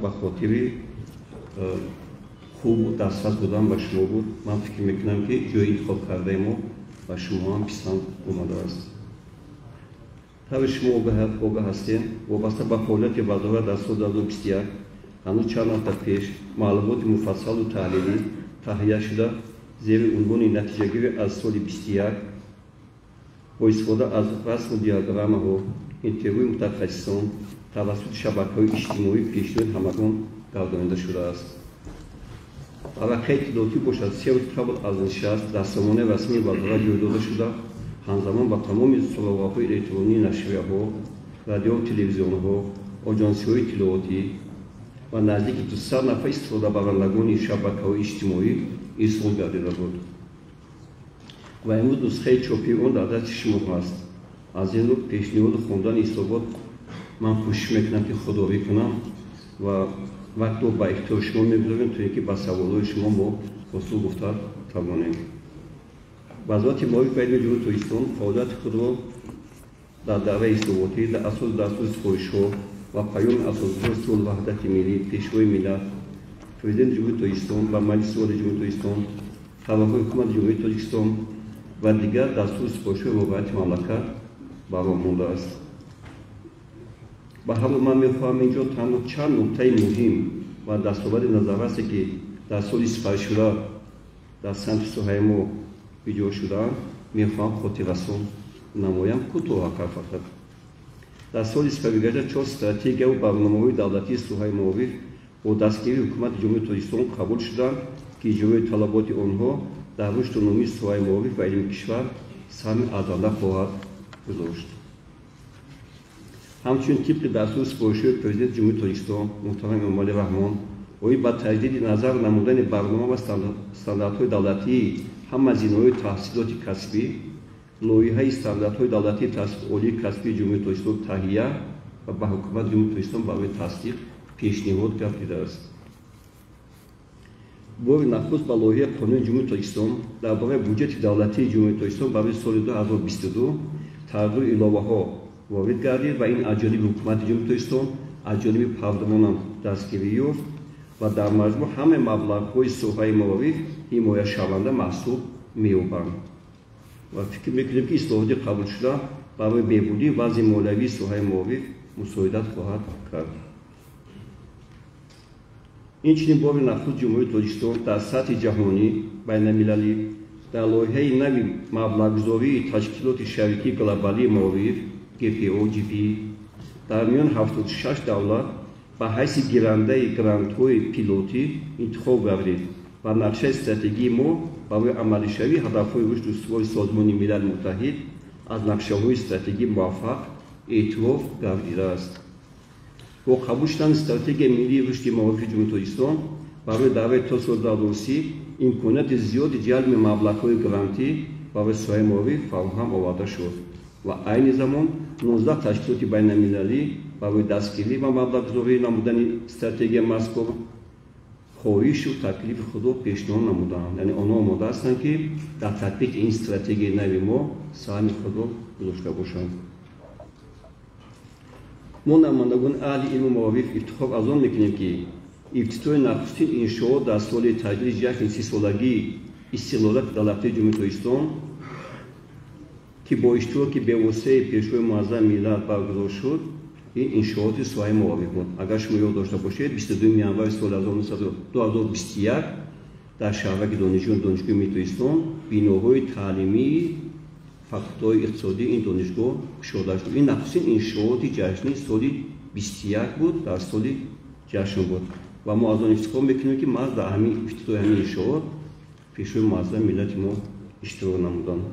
Ба хотири хуб дастрас будан ба шумо буд. Ман фикр мекунам, ки ҷои интихоб кардаи мо ба шумо ҳам писанд омадааст. Тавре шумо огаҳ ҳастем, вобаста ба фаъолияти вазорат дар соли 2021 ҳанӯз чанд ҳафта пеш маълумоти муфассалу таҳлилӣ таҳия шуда, зери унвони натиҷагирӣ аз соли 21 бо истифода аз расму диаграммаҳо, интервюи мутахассисон тавассути шабакаҳои иҷтимоӣ пешниҳоди ҳамагон гардонида шудааст. Варақаи иттилоотӣ бошад, 3 рӯз қабл аз нишаст дар сомонаи расмии вазорат ҷой дода шуда, ҳамзамон ба тамоми суроғаҳои электронии нашрияҳо, радиову телевизионҳо, оҷонсиҳои иттилоотӣ ва наздики 200 нафар истифодабарандагони шабакаҳои иҷтимоӣ ирсол гардида буд. Ва имрӯз нусхаи чопии он дар дасти шумо ҳаст. Аз ин рӯ пешниҳоду хондани ҳисобот ман кӯшиш мекунам, ки худдорӣ кунам ва вақтро ба ихтиёри шумо мегузорем, то ин ки ба саволҳои шумо мо посух гуфта тавонем. Вазорати маориф ва илми Ҷумҳурии Тоҷикистон фаъолияти худро дар давраи ислоҳотӣ дар асоси дастури супоришҳо ва паёми асосгузори сулҳу ваҳдати миллӣ, Пешвои миллат, Президенти Ҷумҳурии Тоҷикистон ва Маҷлиси Олии Ҷумҳурии Тоҷикистон, қарорҳои Ҳукумати Ҷумҳурии Тоҷикистон ва дигар дастури супоришҳои роҳбарияти мамлакат ба роҳ мондааст. Ба ҳар ҳол ман мехоҳам инҷо танҳо чанд нуктаи муҳим ва дастоварди назаррасе, ки дар соли сипаришуда дар самти соҳаи мо иҷро шудаанд, мехоҳам хотиррасон намоям, кӯтоҳакар фақат. Дар соли сипаригашта 4 стратегияву барномаҳои давлатии соҳаи маориф бо дастгирии Ҳукумати Ҷумҳурии Тоҷикистон қабул шуданд, ки иҷрои талаботи онҳо дар рушду нумӯи соҳаи маориф ва илми кишвар саҳми арзанда хоҳад гузошт. Ҳамчунин тибқи дастури супоришҳои Президенти Ҷумҳурии Тоҷикистон муҳтарам Эмомалӣ Раҳмон оид ба таҷдиди назар намудани барнома ва стандартҳои давлатии ҳама зинаҳои таҳсилоти касбӣ, лоиҳаи стандартҳои давлатии таҳсилоти олии касбии Ҷумҳурии Тоҷикистон таҳия ва ба Ҳукумати Ҷумҳурии Тоҷикистон барои тасдиқ пешниҳод гардидааст. Бори нахуст ба лоиҳаи Қонуни Ҷумҳурии Тоҷикистон дар бораи буҷети давлатии Ҷумҳурии Тоҷикистон барои соли 2022 тағйиру иловаҳо ворид гардид ва ин аз ҷониби Ҳукумати Ҷумҳурии Тоҷикистон, аз ҷониби парлумонам дастгирӣ ёфт ва дар маҷмӯъ ҳамаи маблағҳои соҳаи маориф ҳимояшаванда маҳсуб меёбанд. Ва фикр мекунем, ки ислоҳоти қабулшуда барои беҳбудии вазъи молиявии соҳаи маориф мусоидат хоҳад кард. Инчунин бори нахуст Ҷумҳурии Тоҷикистон дар сатҳи ҷаҳонӣ байналмилалӣ дар лоиҳаи нави маблағгузории ташкилоти шарикии глобалии маориф ГПО ГП дар миёни 76 давлат ба ҳайси гирандаи грантҳои пилотӣ интихоб гардид ва нақшаи стратегии мо барои амалишавии ҳадафҳои рушду устувори Созмони Милали Муттаҳид аз нақшаҳои стратегии муваффақ эътироф гардидааст. Бо қабул шудани стратегияи миллии рушди маорифи Ҷумҳурии Тоҷикистон барои давраи то соли 2030 имконияти зиёди ҷалби маблағҳои грантӣ барои соҳаи маориф фароҳам оварда шуд ва айни замон 19 ташкилоти байналмилалӣ барои дастгирӣ ва маблағгузорӣ намудани стратегияи мазкур хоҳишу таклифи худро пешниҳод намуданд. Яъне онҳо омода ҳастанд, ки дар татбиқи ин стратегияи нави мо саҳми худро гузошта бошанд. Мо намояндагони аҳли илму маориф ифтихор аз он мекунем, ки ифтитоҳи нахустин иншоот дар соли таҷлили ҷашни 30-солагии истиқлолияти давлатии Ҷумҳурии Тоҷикистон, ки бо иштироки бевоситаи Пешвои муаззами миллат баргузор шуд, ин иншооти соҳаи маориф буд. Агар шумо ёд дошта бошед, 22 январи соли 2021 дар шаҳраки донишҷӯёни Донишгоҳи миллии Тоҷикистон биноҳои таълимии факултаҳои иқтисодии ин донишгоҳ кушода шуд. Ин нахустин иншооти ҷашнии соли 21 буд, дар соли ҷашн буд. Ва мо аз он ифтихор мекунем, ки маҳз дар ҳамин ифтитоҳи ҳамин иншоот Пешвои муаззами миллати мо иштирок намуданд.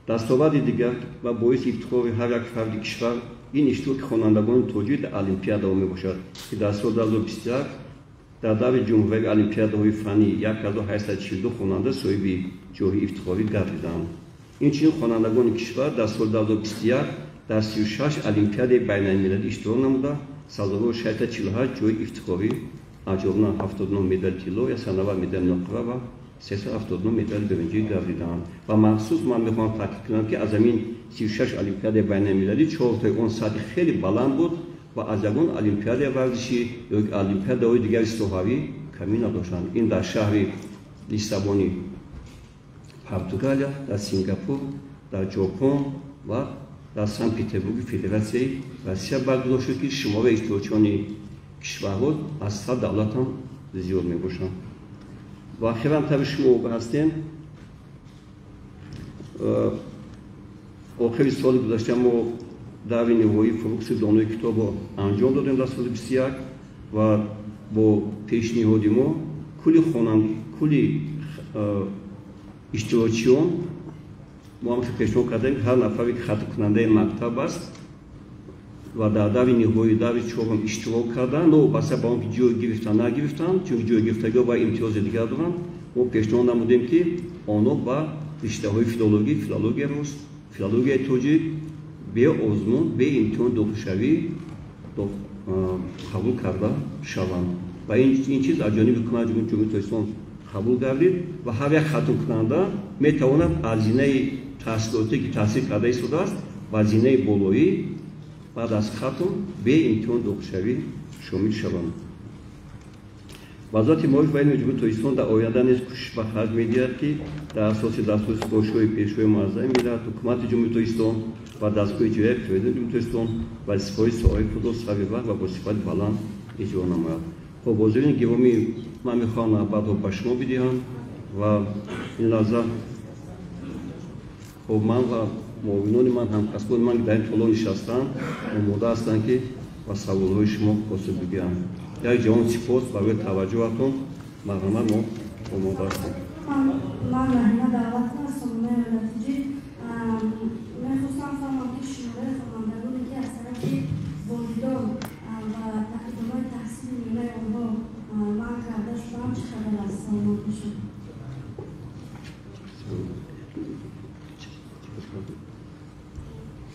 Дастоварди дигар ва боиси ифтихори ҳар як фарди кишвар ин иштироки хонандагони тоҷик дар олимпиадаҳо мебошад, ки дар соли 2021 дар даври ҷумҳуриявии олимпиадаҳои фаннӣ 1842 хонанда соҳиби ҷои ифтихорӣ гардиданд. Инчунин хонандагони кишвар дар соли 2021 дар 36 олимпиадаи байналмилалӣ иштирок намуда, сазовори 648 ҷои ифтихорӣ, аз ҷумла 79 медали тилло, 190 медали нуқра ва 379 медали биринҷӣ гардиданд. Ва махсус ман мехоҳам таъкид кунам, ки аз ҳамин 36 олимпиадаи байналмилалӣ, 4тои он сатҳи хеле баланд буд ва аз ягон олимпиадаи варзишӣ ё олимпиадаҳои дигари соҳавӣ камӣ надоштанд. Ин дар шаҳри Лиссабони Португалия, дар Сингапур, дар Ҷопон ва дар Санкт-Петербурги Федератсияи Россия баргузор шуд, ки шумораи иштирокчиёни кишварҳо аз 100 давлат ҳам зиёд мебошанд. Ва ахиран таври шумо огаҳ ҳастем, охири соли гузашта мо даври ниҳоии фурӯғи донои китобро анҷом додем дар соли 21 ва бо пешниҳоди мо кулли иштирокчиён мо ҳам пешниҳод кардем, ҳар нафаре ки хатмкунандаи мактаб аст ва дар даври ниҳоии даври чорум иштирок карданд, новобаста ба он ки ҷой гирифтанд нагирифтанд, чунки ҷойгирифтагиҳо ба имтиёзи дигар доранд, мо пешниҳод намудем, ки онҳо ба риштаҳои филологӣ, филологияи рус, филологияи тоҷик бе озмун, бе имтиҳон дохилшавӣ қабул карда шаванд. Ва ин чиз аз ҷониби ҳукумати Ҷумҳурии Тоҷикистон қабул гардид ва ҳар як хатмкунанда метавонад аз зинаи таҳсилотие ки таҳсил карда истодааст ба зинаи болоӣ баъд аз хатм бе имтиҳон дохилшавӣ шомил шаванд. Вазорати маориф ва илми Ҷумҳурии Тоҷикистон дар оянда низ кӯшиш ба харҷ медиҳад, ки дар асоси дастури супоришҳои Пешвои муаззами миллат, Ҳукумати Ҷумҳурии Тоҷикистон ва дастгоҳи иҷроияи Президенти Ҷумҳурии Тоҷикистон вазифаҳои соҳаи худро сари вақт ва бо сифати баланд иҷро намояд. Хоб, ҳозирини гиромӣ, ман мехоҳам навбатро ба шумо бидиҳам ва ин лаҳза хоб ман ва муовинони ман, ҳамкасбони ман, ки дар ин толор нишастаанд, омода ҳастанд, ки ба саволҳои шумо посух бигӯянд. Як ҷаҳон сипос барои таваҷҷӯҳатон. Марҳамат, мо омода ҳастем. Ман Раҳима Давлатова, сомонаи Оилатиҷӣ. Мехостам фаҳмам, ки шумораи хонандагоне, ки аз тарафи волидон ва идомаи таҳсили миёнаи онҳо манъ карда шудаанд, чӣ қадар аст? Саломат бошед.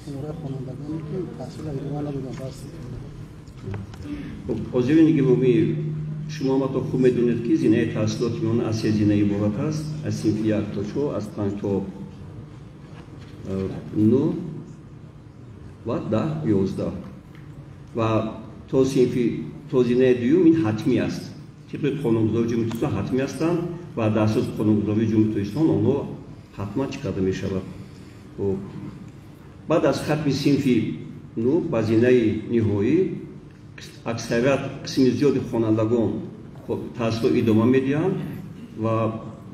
Шумораи хонандагоне, ки таҳсилро идома надоданд. Ҳозирини гиромӣ, шумо ҳаматон хуб медонед, ки зинаи таҳсилоти миёна аз се зина иборат аст: аз синфи 1 то 4, аз 5 то 9 ва 10 11. Ва то синфи то зинаи дуюм ин ҳатмӣ аст. Тибқи қонунгузории Ҷумҳурии Тоҷикистон ҳатмӣ ҳастанд ва дар асоси қонунгузории Ҷумҳурии Тоҷикистон онҳо ҳатман чӣ карда мешавад. Баъд аз хатми синфи 9 ба зинаи ниҳоӣ аксарият қисми зиёди хонандагон таҳсилро идома медиҳанд ва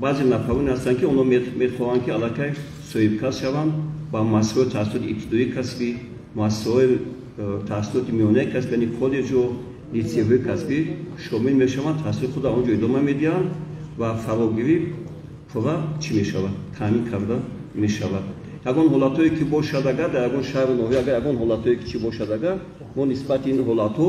баъзе нафароне ҳастанд, ки онҳо мехоҳанд, ки аллакай соҳибкас шаванд, ба муассисаҳои таҳсилоти ибтидоии касбӣ, муассисаҳои таҳсилоти миёнаи касбӣ, яъне коллеҷу литсейҳои касбӣ шомил мешаванд, таҳсили худро он ҷо идома медиҳанд ва фарогирӣ пурра чӣ мешавад? Таъмин карда мешавад. Ягон ҳолатҳое ки бошад, агар дар ягон шаҳру ноҳия, агар ягон ҳолатҳое ки чӣ бошад, агар мо нисбати ин ҳолатҳо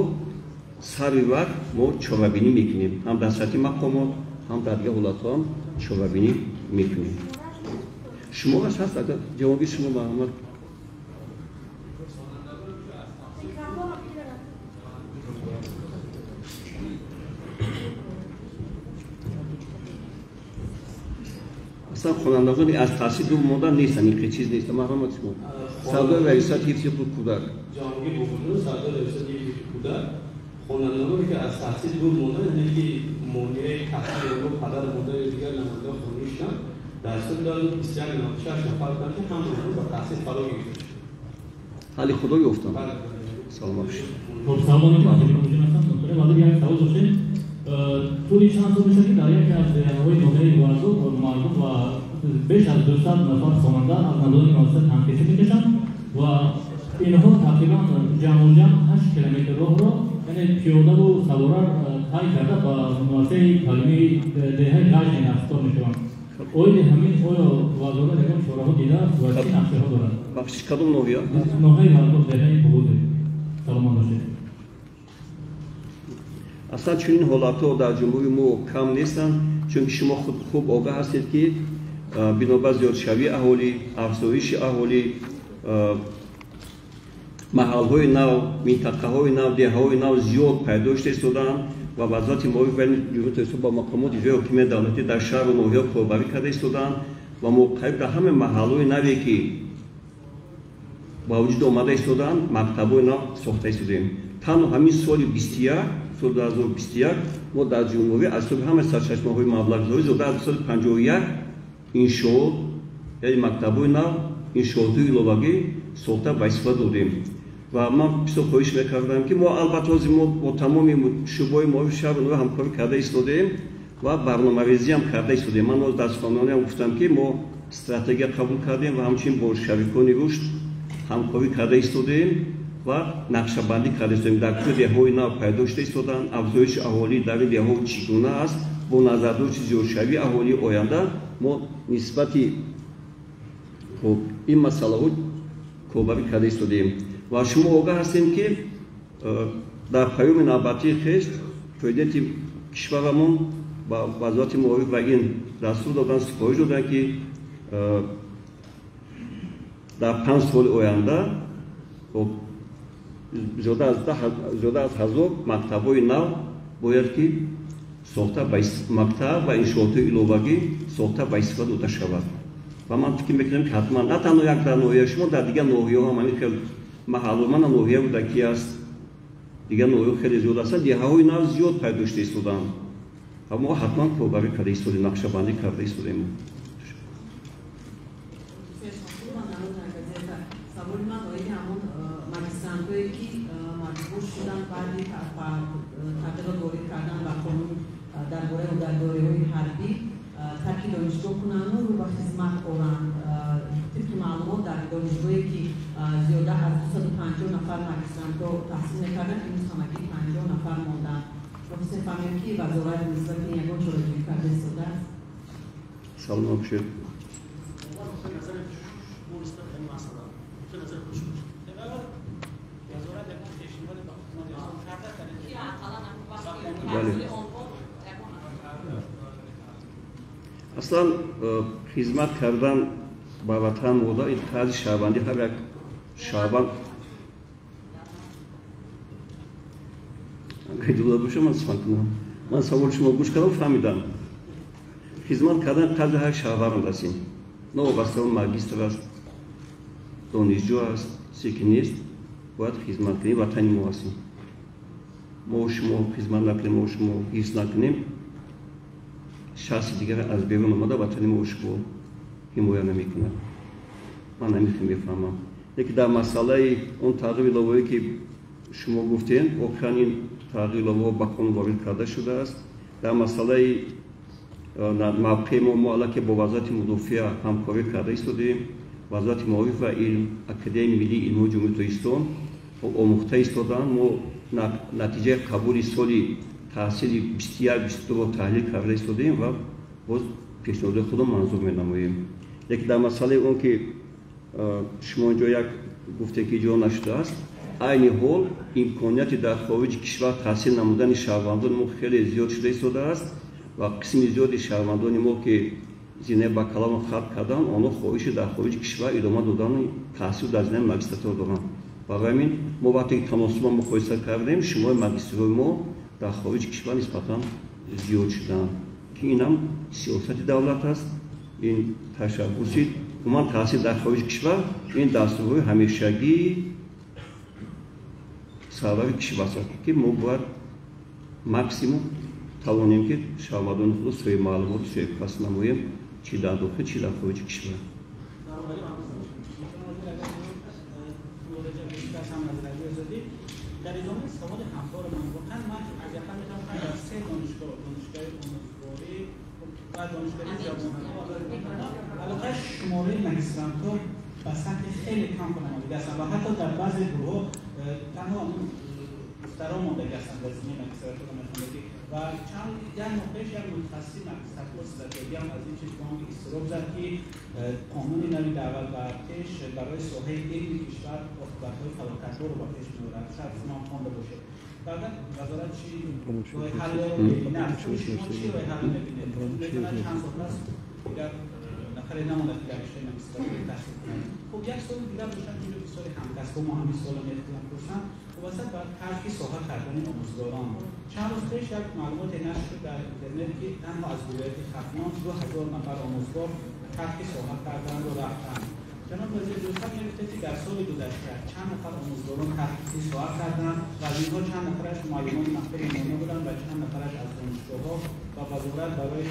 сари вақт мо чорабинӣ мекунем, ҳам дар сатҳи мақомот, ҳам дар дигар ҳолатҳо ҳам чорабинӣ мекунем. Шумораш ҳаст, агар ҷавоби шумо марҳамат. Аслан хонандагони аз таҳсил дур мондан нестанд, ин чиз нест. Марҳамат шумо. Сардори раёсати ҳифзи ҳуқуқи кӯдак. Ҷаҳонгир Бобоҷонов, сардори раёсати ҳифзи ҳуқуқи кӯдак. Хонандагоне ки аз таҳсил дур монданд, яъне ки монеаи таҳсили онҳо падару модар ё дигар намояндагон хонӣ шуданд, дар соли 2021 96 нафар буданд, ки ҳама онҳо ба таҳсил фаро гирифта шуданд. ҳалли худо ёфтанд. Саломат бошед. Хоб, салом алейкум, Азиз Бобоҷон ҳастам. Муҳтарам вазир, як савол доштем. Тӯли чанд сол мешавад, ки дар яке аз деҳаҳои ноҳияи Варзоб мардум ва беш аз 200 нафар хонанда аз надодани муассиса танқисӣ мекашанд ва инҳо тақрибан ҷамъуҷамъ 8 километр роҳро, яъне пиёдаву савора тай карда ба муассисаи таълимии деҳаи Ғажни насибдор мешаванд. Оиди ҳамин оё вазорат ягон чораҳо дидааст ва чӣ нақшаҳо дорад? Бахшиш, кадом ноҳия? Ноҳияи Варзоб, деҳаи Буғузе. Саломат бошед. Аслан чунин ҳолатҳо дар ҷумҳурии мо кам нестанд, чунки шумо хуб огаҳ ҳастед, ки бинобар зиёдшавии аҳолӣ, афзоиши аҳолӣ, маҳалҳои нав, минтақаҳои нав, деҳаҳои нав зиёд пайдо шуда истодаанд ва вазорати маориф ва илми Ҷумҳурии Тоҷикистон бо мақомоти иҷроияи ҳокимияти давлатӣ дар шаҳру ноҳияҳо корбарӣ карда истодаанд ва мо қариб дар ҳама маҳалҳои наве, ки ба вуҷуд омада истодаанд, мактабҳои нав сохта истодаем. Танҳо ҳамин соли 21, соли 2021 мо дар ҷумҳурӣ аз ҳисоби ҳамаи сарчашмаҳои маблағгузорӣ зиёда аз 251 иншоот, яъне мактабҳои нав, иншоотҳои иловагӣ сохта ба истифода додем. Ва ман бисёр хоҳиш мекардам, ки мо албатта ҳозир мо бо тамоми шӯъбаҳои маорифи шаҳру ноҳия ҳамкорӣ карда истодаем ва барномарезиам карда истодаем. Ман ҳозир дар суханрониам гуфтам, ки мо стратегия қабул кардем ва ҳамчунин бо шарикони рушд ҳамкорӣ карда истодаем ва нақшабандӣ карда истодаем. Дар куҷо деҳҳои нав пайдо шуда истодаанд, афзоиши аҳолӣ дар ин деҳҳо чӣ гуна аст, бо назардошти зиёдшавии аҳолии оянда мо нисбати ин масъалаҳо корбарӣ карда истодаем. Ва шумо огаҳ ҳастем, ки дар паёми навбатии хеш президенти кишварамон ба вазорати маориф ва илм дастур доданд, супориш доданд, ки дар 5 соли оянда зиёда аз 1000 мактабҳои нав бояд ки сохта ба мактаб ва иншоотҳои иловагӣ сохта ба истифода дода шавад. Ва ман фикр мекунам, ки ҳатман на танҳо як дар ноҳияи шумо, дар дигар ноҳияҳо ҳам ҳамин хел маҳаллу мана ноҳия Рӯдакӣ аст, дигар ноҳияҳо хеле зиёд ҳастанд, деҳаҳои нав зиёд пайдо шуда истодаанд ва мо ҳатман корбарӣ карда истодаем, нақшабандӣ карда истодаем. Саволи ман оиди ҳамон магистрантое, ки маҷбур шуданд баъди тағйирот ворид кардан ба қонун дар бораи ӯҳдадориҳои ҳарбӣ тарки донишгоҳ кунанду рӯ ба хизмат оранд. Тибқи маълумот, дар донишгоҳе ки зиёда аз 250 нафар магистрантҳо таҳсил мекарданд, имрӯз ҳамагӣ 50 нафар монданд. Мехостем фаҳмем, ки вазорат нисбати ин ягон чораҷӯӣ карда истодааст. Саломат бошед. Аслан хизмат кардан ба ватан модар ин қарзи шаҳрвандӣ ҳар як шаҳрванд агар боша ман сухан кунам. Ман саволи шумо гӯш кардам, фаҳмидам. Хизмат кардан қарзи ҳар шаҳрванд аст. Ин новобаста он магистр аст, донишҷӯ аст, чизе ки нест, бояд хизмат кунем, ватани мо ҳастем. Мо шумо хизмат накунем, мо шумо ҳифз накунем, шахси дигар аз берун омада ватани мо шумо ҳимоя намекунад. Ман намехоҳам мефаҳмам. Лекин дар масъалаи он тағйири иловаҳое, ки шумо гуфтем, воқеан ин тағйири иловаҳо ба қонун ворид карда шудааст. Дар масъалаи мавқеи мо аллакай бо вазорати мудофиа ҳамкорӣ карда истодаем. Вазорати маориф ва илм, Академияи миллии илмҳои Ҷумҳурии Тоҷикистон омӯхта истодаанд. Мо натиҷаи қабули соли таҳсили 21-22-ро таҳлил карда истодаем ва боз пешниҳодҳои худро манзур менамоем. Лекин дар масъалаи он ки шумо инҷо як гуфте, ки иҷро нашудааст, айни ҳол имконияти дар хориҷи кишвар таҳсил намудани шаҳрвандони мо хеле зиёд шуда истодааст ва қисми зиёди шаҳрвандони мо, ки зинаи бакалаврро хатм карданд, онҳо хоҳиши дар хориҷи кишвар идома додани таҳсил дар зинаи магистратура доранд. Барои ҳамин мо вақте ки таносубро муқоиса кардем, шумораи магистрҳои мо дар хориҷи кишвар нисбатан зиёд шуданд, ки инам сиёсати давлат аст, ин ташаббуси умуман таҳсил дар хориҷи кишвар, ин дастурҳои ҳамешагии сарвари кишвар аст, ки мо бояд максимум тавонем, ки шаҳрвандони худро соҳиби маълумоту соҳиби касб намоем, чӣ дар дохил, чӣ дар хориҷи кишвар. Дар идомаи саволи ҳамкорамон, воқеан ман аз яқин метавонам дар се донишгоҳ, донишгоҳи омӯзгорӣ ва донишгоҳи ҷавонон, алоқаи шумораи магистрантҳо ба сатҳи хеле кам омадагӣ ҳастанд ва ҳатто дар баъзе гурӯҳҳо танҳо духтарон мондагӣ ҳастанд дар зинаи магистратура мехондагӣ. Ва чанд як моҳ пеш як мутахассиси магистратура стратегия ҳам аз ин чиз ба он изтироб зад, ки қонуни нави даъват ба пеш барои соҳаи илми кишвар оқибатҳои фалокатборро ба пеш меорад. Шояд шумо ҳам хонда бошед. Баъдан вазорат чӣ роҳи ҳаллро мебинад? Шумо чӣ роҳи ҳаллро мебинед? Метавонад чанд сол пас дигар нафаре намонад, ки дар риштаи магистратура таҳсил кунад. Хуб, як суоли дигар доштам, ки инҷо бисёри ҳамкасбо мо ҳамин суолро мехоҳам пурсам. Вобаста ба тарки соҳа кардани омӯзгорон. Чанд рӯз пеш як маълумоте нашр шуд дар интернет, ки танҳо аз вилояти Хатлон 2000 нафар омӯзгор тарки соҳа карданду рафтанд. Ҷаноб вазир, дӯстон мегуфтед, ки дар соли гузашта чанд нафар омӯзгорон тарки соат карданд ва аз инҳо чанд нафараш муаллимони мактаби миёна буданд ва чанд нафараш аз донишгоҳҳо ва вазорат барои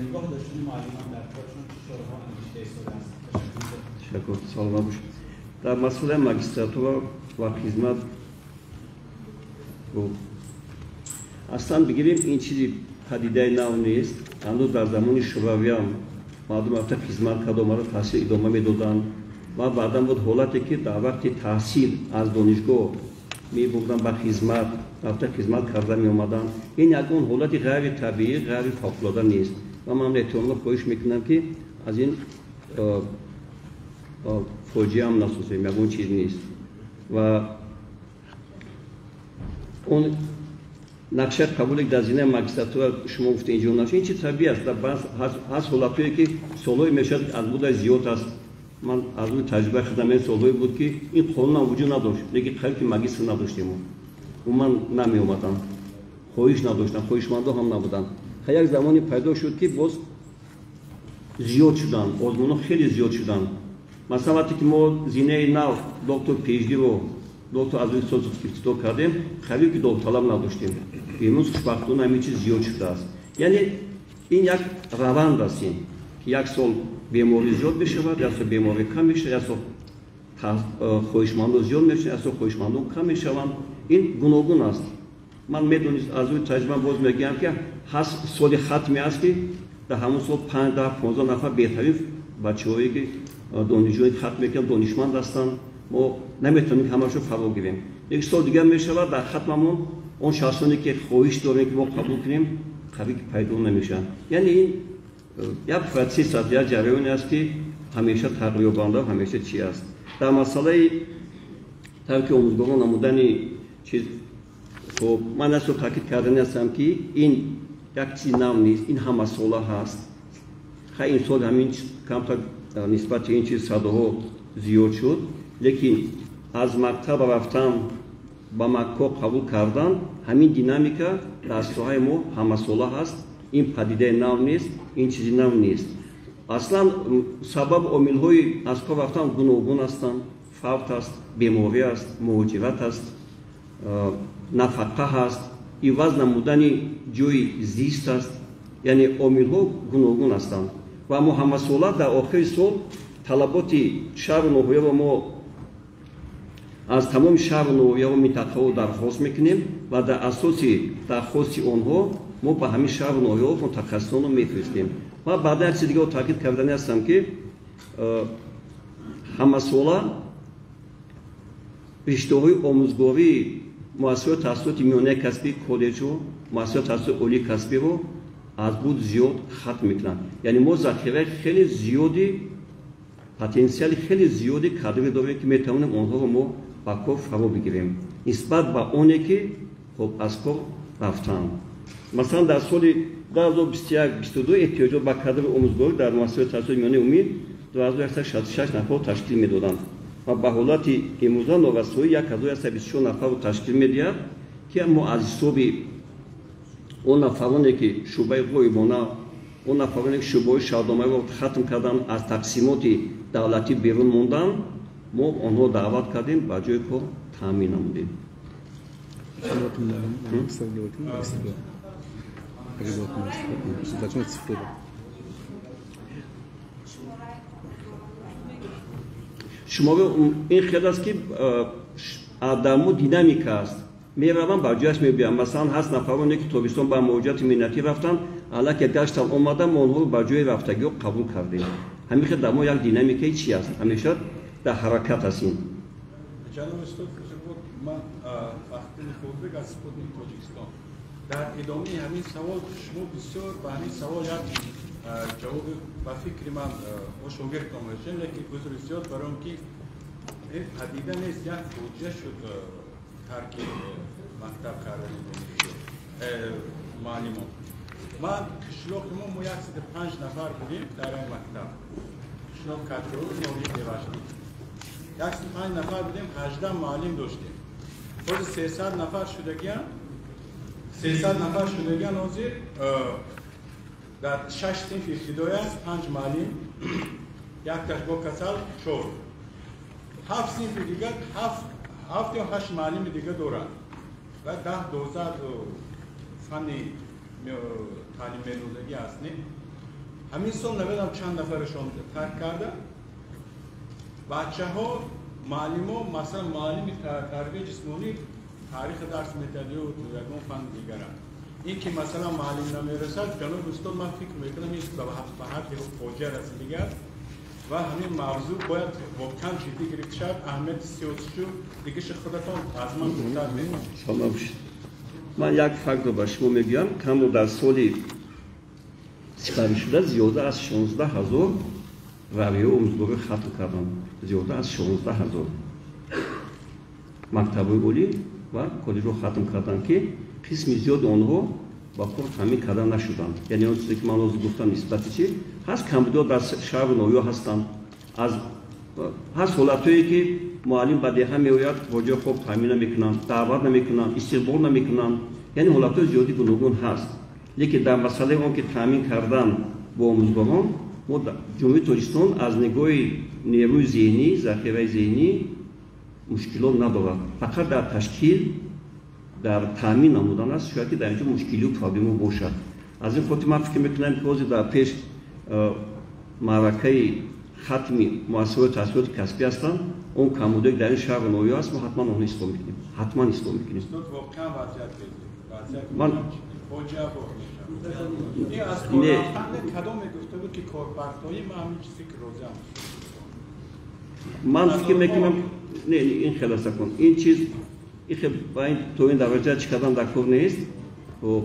нигоҳ доштани муаллимон дар коршон чӣ чораҳо андешида истодааст? Ташаккур, саломат бошед. Дар масъалаи магистратура ва хизмат аслан бигирем, ин чизи падидаи нав нест. Ҳанӯз дар замони шӯравиам мардум рафта хизмат карда омада таҳсил идома медоданд ва баъдан буд ҳолате, ки дар вақти таҳсил аз донишгоҳ мебурданд ба хизмат, рафта хизмат карда меомаданд. Ин ягон ҳолати ғайритабиӣ, ғайрифавқулода нест ва ман эҳтиромона хоҳиш мекунам, ки аз ин фоҷиаам насозем, ягон чиз нест. Ва он нақшаи қабуле, ки дар зинаи магистратура шумо гуфта инҷо нашуд, ин чиз табиӣ аст. Ҳаст ҳолатҳое, ки солҳое мешавад, аз будай зиёд аст. Ман аз рӯи таҷрибаи худам, ин солҳое буд, ки ин қонунам вуҷуд надошт, лекин қариб ки магистр надоштем, умуман намеомаданд, хоҳиш надоштанд, хоҳишмандо ҳам набуданд. Як замоне пайдо шуд, ки боз зиёд шуданд, озмунҳо хеле зиёд шуданд. Масалан, вақте ки мо зинаи нав доктор PhD-ро, доктор аз рӯи ифтитоҳ кардем, қариб ки довталаб надоштем. Имрӯз хушбахтона ҳамин чиз зиёд шудааст. Яъне ин як раванд аст, ин ки як сол беморӣ зиёд мешавад, як сол беморӣ кам мешавад, як сол хоҳишмандон зиёд мешавад, як сол хоҳишмандон кам мешаванд. Ин гуногун аст. Ман медонист, аз рӯи таҷриба боз мегӯям, ки ҳаст соли хатме аст, ки дар ҳамон сол 5, 10, 15 нафар беҳтарин бачаҳое, ки донишҷӯи хатм мекунанд, донишманд ҳастанд, мо наметавонем ҳамашро фаро гирем. Як сол дигар мешавад, дар хатмамон он шахсоне, ки хоҳиш дорем, ки мо қабул кунем, қариб ки пайдо намешаванд. Яъне ин як процесс аст, як ҷараёне аст, ки ҳамеша тағйирёбанда, ҳамеша чи аст. Дар масъалаи тарки омӯзгорон намудани чиз, хоб, ман асло таъкид кардани ҳастам, ки ин як чизи нав нест, ин ҳамасола ҳаст. Хай, ин сол ҳамин камтар нисбати ин чиз садоҳо зиёд шуд, лекин аз мактаб рафтан ба макко қабул кардан, ҳамин динамика дар соҳаи мо ҳамасола ҳаст. Ин падидаи нав нест, ин чизи нав нест. Аслан сабаб омилҳои аз кор рафтан гуногун ҳастанд: фавт аст, беморӣ аст, муҳоҷират аст, нафақа ҳаст, иваз намудани ҷои зист аст. Яъне омилҳо гуногун ҳастанд ва мо ҳамасола дар охири сол талаботи шаҳру ноҳияро мо аз тамоми шаҳру ноҳияҳо, минтақаҳо дархост мекунем ва дар асоси дархости онҳо мо ба ҳамин шаҳру ноҳияҳо мутахассисонро мефиристем. Ва баъдан як чизи дигаро таъкид кардани ҳастам, ки ҳамасола риштаҳои омӯзгории муассисаҳои таҳсилоти миёнаи касбӣ, коллеҷҳо, муассисаҳои таҳсилоти олии касбиро аз буд зиёд хатм мекунанд. Яъне мо захираи хеле зиёди, потенсиали хеле зиёди кадрӣ дорем, ки метавонем онҳоро мо ба кор фаро бигирем нисбат ба оне, ки хоб аз кор рафтанд. Масалан, дар соли 2021-22 эҳтиёҷот ба кадри омӯзгорӣ дар муассисаҳои таҳсилоти миёнаи умумӣ 2166 нафарро ташкил медоданд ва ба ҳолати имрӯза норасоӣ 1124 нафарро ташкил медиҳад, ки мо аз ҳисоби он нафароне, ки шӯъбаи ғоибона, он нафароне, ки шӯъбаҳои шаҳрномаиро хатм карданд, аз тақсимоти давлатӣ берун монданд, мо онҳо даъват кардем, ба ҷои кор таъмин намудем. Шуморо ин хел аст, ки адаму динамика аст, мераванд, ба ҷояш мебиёнд. Масалан, ҳаст нафароне, ки тобистон ба муҳоҷирати меҳнатӣ рафтанд, аллакай гаштан омаданд, мо онҳоро ба ҷои рафтагиҳо қабул кардем. Ҳамин хел дар мо як динамикаи чи аст, ҳамеша дар ҳаракат ҳастем. Ҷаноби устод, ман Фахриддини Хурбек аз Спутник Тоҷикистон. Дар идомаи ҳамин савол, шумо бисёр ба ҳамин савол як ҷавоби ба фикри ман мо шогирдтон бошем, лекин узри зиёд барои он ки ин падида нест, як фоҷиа шуд тарки мактаб кардани донишҷӯ муаллимон. Ман қишлоқи мо 105 нафар будем дар ин мактаб, қишлоқ Катрӯ, ноҳияи Деваштӣ. 105 нафар будем, 18 муаллим доштем. Ҳозир 300 нафар шудагиам, 300 нафар шудагиан. Ҳозир дар 6 синф ибтидоӣ аст 5 муаллим, якташ бо касал 4. 7 синфи дигар 7 ё 8 муаллими дигар доранд ва 10-12 фанни таълим медодагӣ аст. Не, ҳамин сол намедонам чанд нафарашон тарк карда. Бачаҳо, муаллимо, масалан муаллими тарбияи ҷисмонӣ таърихи дарс медиҳад ё ягон фанни дигара. Ин ки масалан муаллим намерасад, ҷаноби устод, ман фикр мекунам ин ба ҳадди фоҷиа расидагӣ аст ва ҳамин мавзӯъ бояд воқеан ҷиддӣ гирифта шавад. Аҳамияти сиёсишу дигаша худатон аз ман беҳтар медонед. Салом бошед. Ман як фактро ба шумо мегӯям. Камо дар соли сипаришуда зиёда аз 16 000 равияи омӯзгорӣ хатм карданд. Зиёда аз 16 000 мактабҳои олӣ ва коллеҷро хатм карданд, ки қисми зиёди онҳо ба кор таъмин карда нашуданд. Яъне он чизе ки ман ҳозир гуфтам нисбати чи ҳаст, камбудиҳо дар шаҳру ноҳияҳо ҳастанд. Аз ҳаст ҳолатҳое ки муаллим ба деҳа меояд, бо ҷои хоб таъмин намекунанд, даъват намекунанд, истиқбол намекунанд. Яъне ҳолатҳои зиёди гуногун ҳаст. Лекин дар масъалаи он ки таъмин кардан бо омӯзгорон, мо Ҷумҳурии Тоҷикистон аз нигоҳи нерӯи зеҳнӣ, захираи зеҳнӣ мушкилот надорад. Фақат дар ташкил, дар таъмин намудан аст, шояд ки дар инҷо мушкилию проблемо бошад. Аз ин хотир ман фикр мекунам, ки ҳозир дар пеш маъракаи хатми муассисаҳои таҳсилоти касбӣ ҳастанд, он камбудие ки дар ин шаҳру ноҳия аст, мо ҳатман онҳо ислоҳ мекунем. Ҳатман ислоҳ мекунем. Устод, воқеан вазъият вазъият ман фоҷиабор мешавад. Ин аз коррафтан кадом мегуфта буд ки корбартоӣ, ман ҳамин чизе ки розиам. Ман фикр мекунам, не, ин хел аст акун. Ин чиз ин ба ин то ин дараҷа чӣ кардан дар кор нест. Хоб,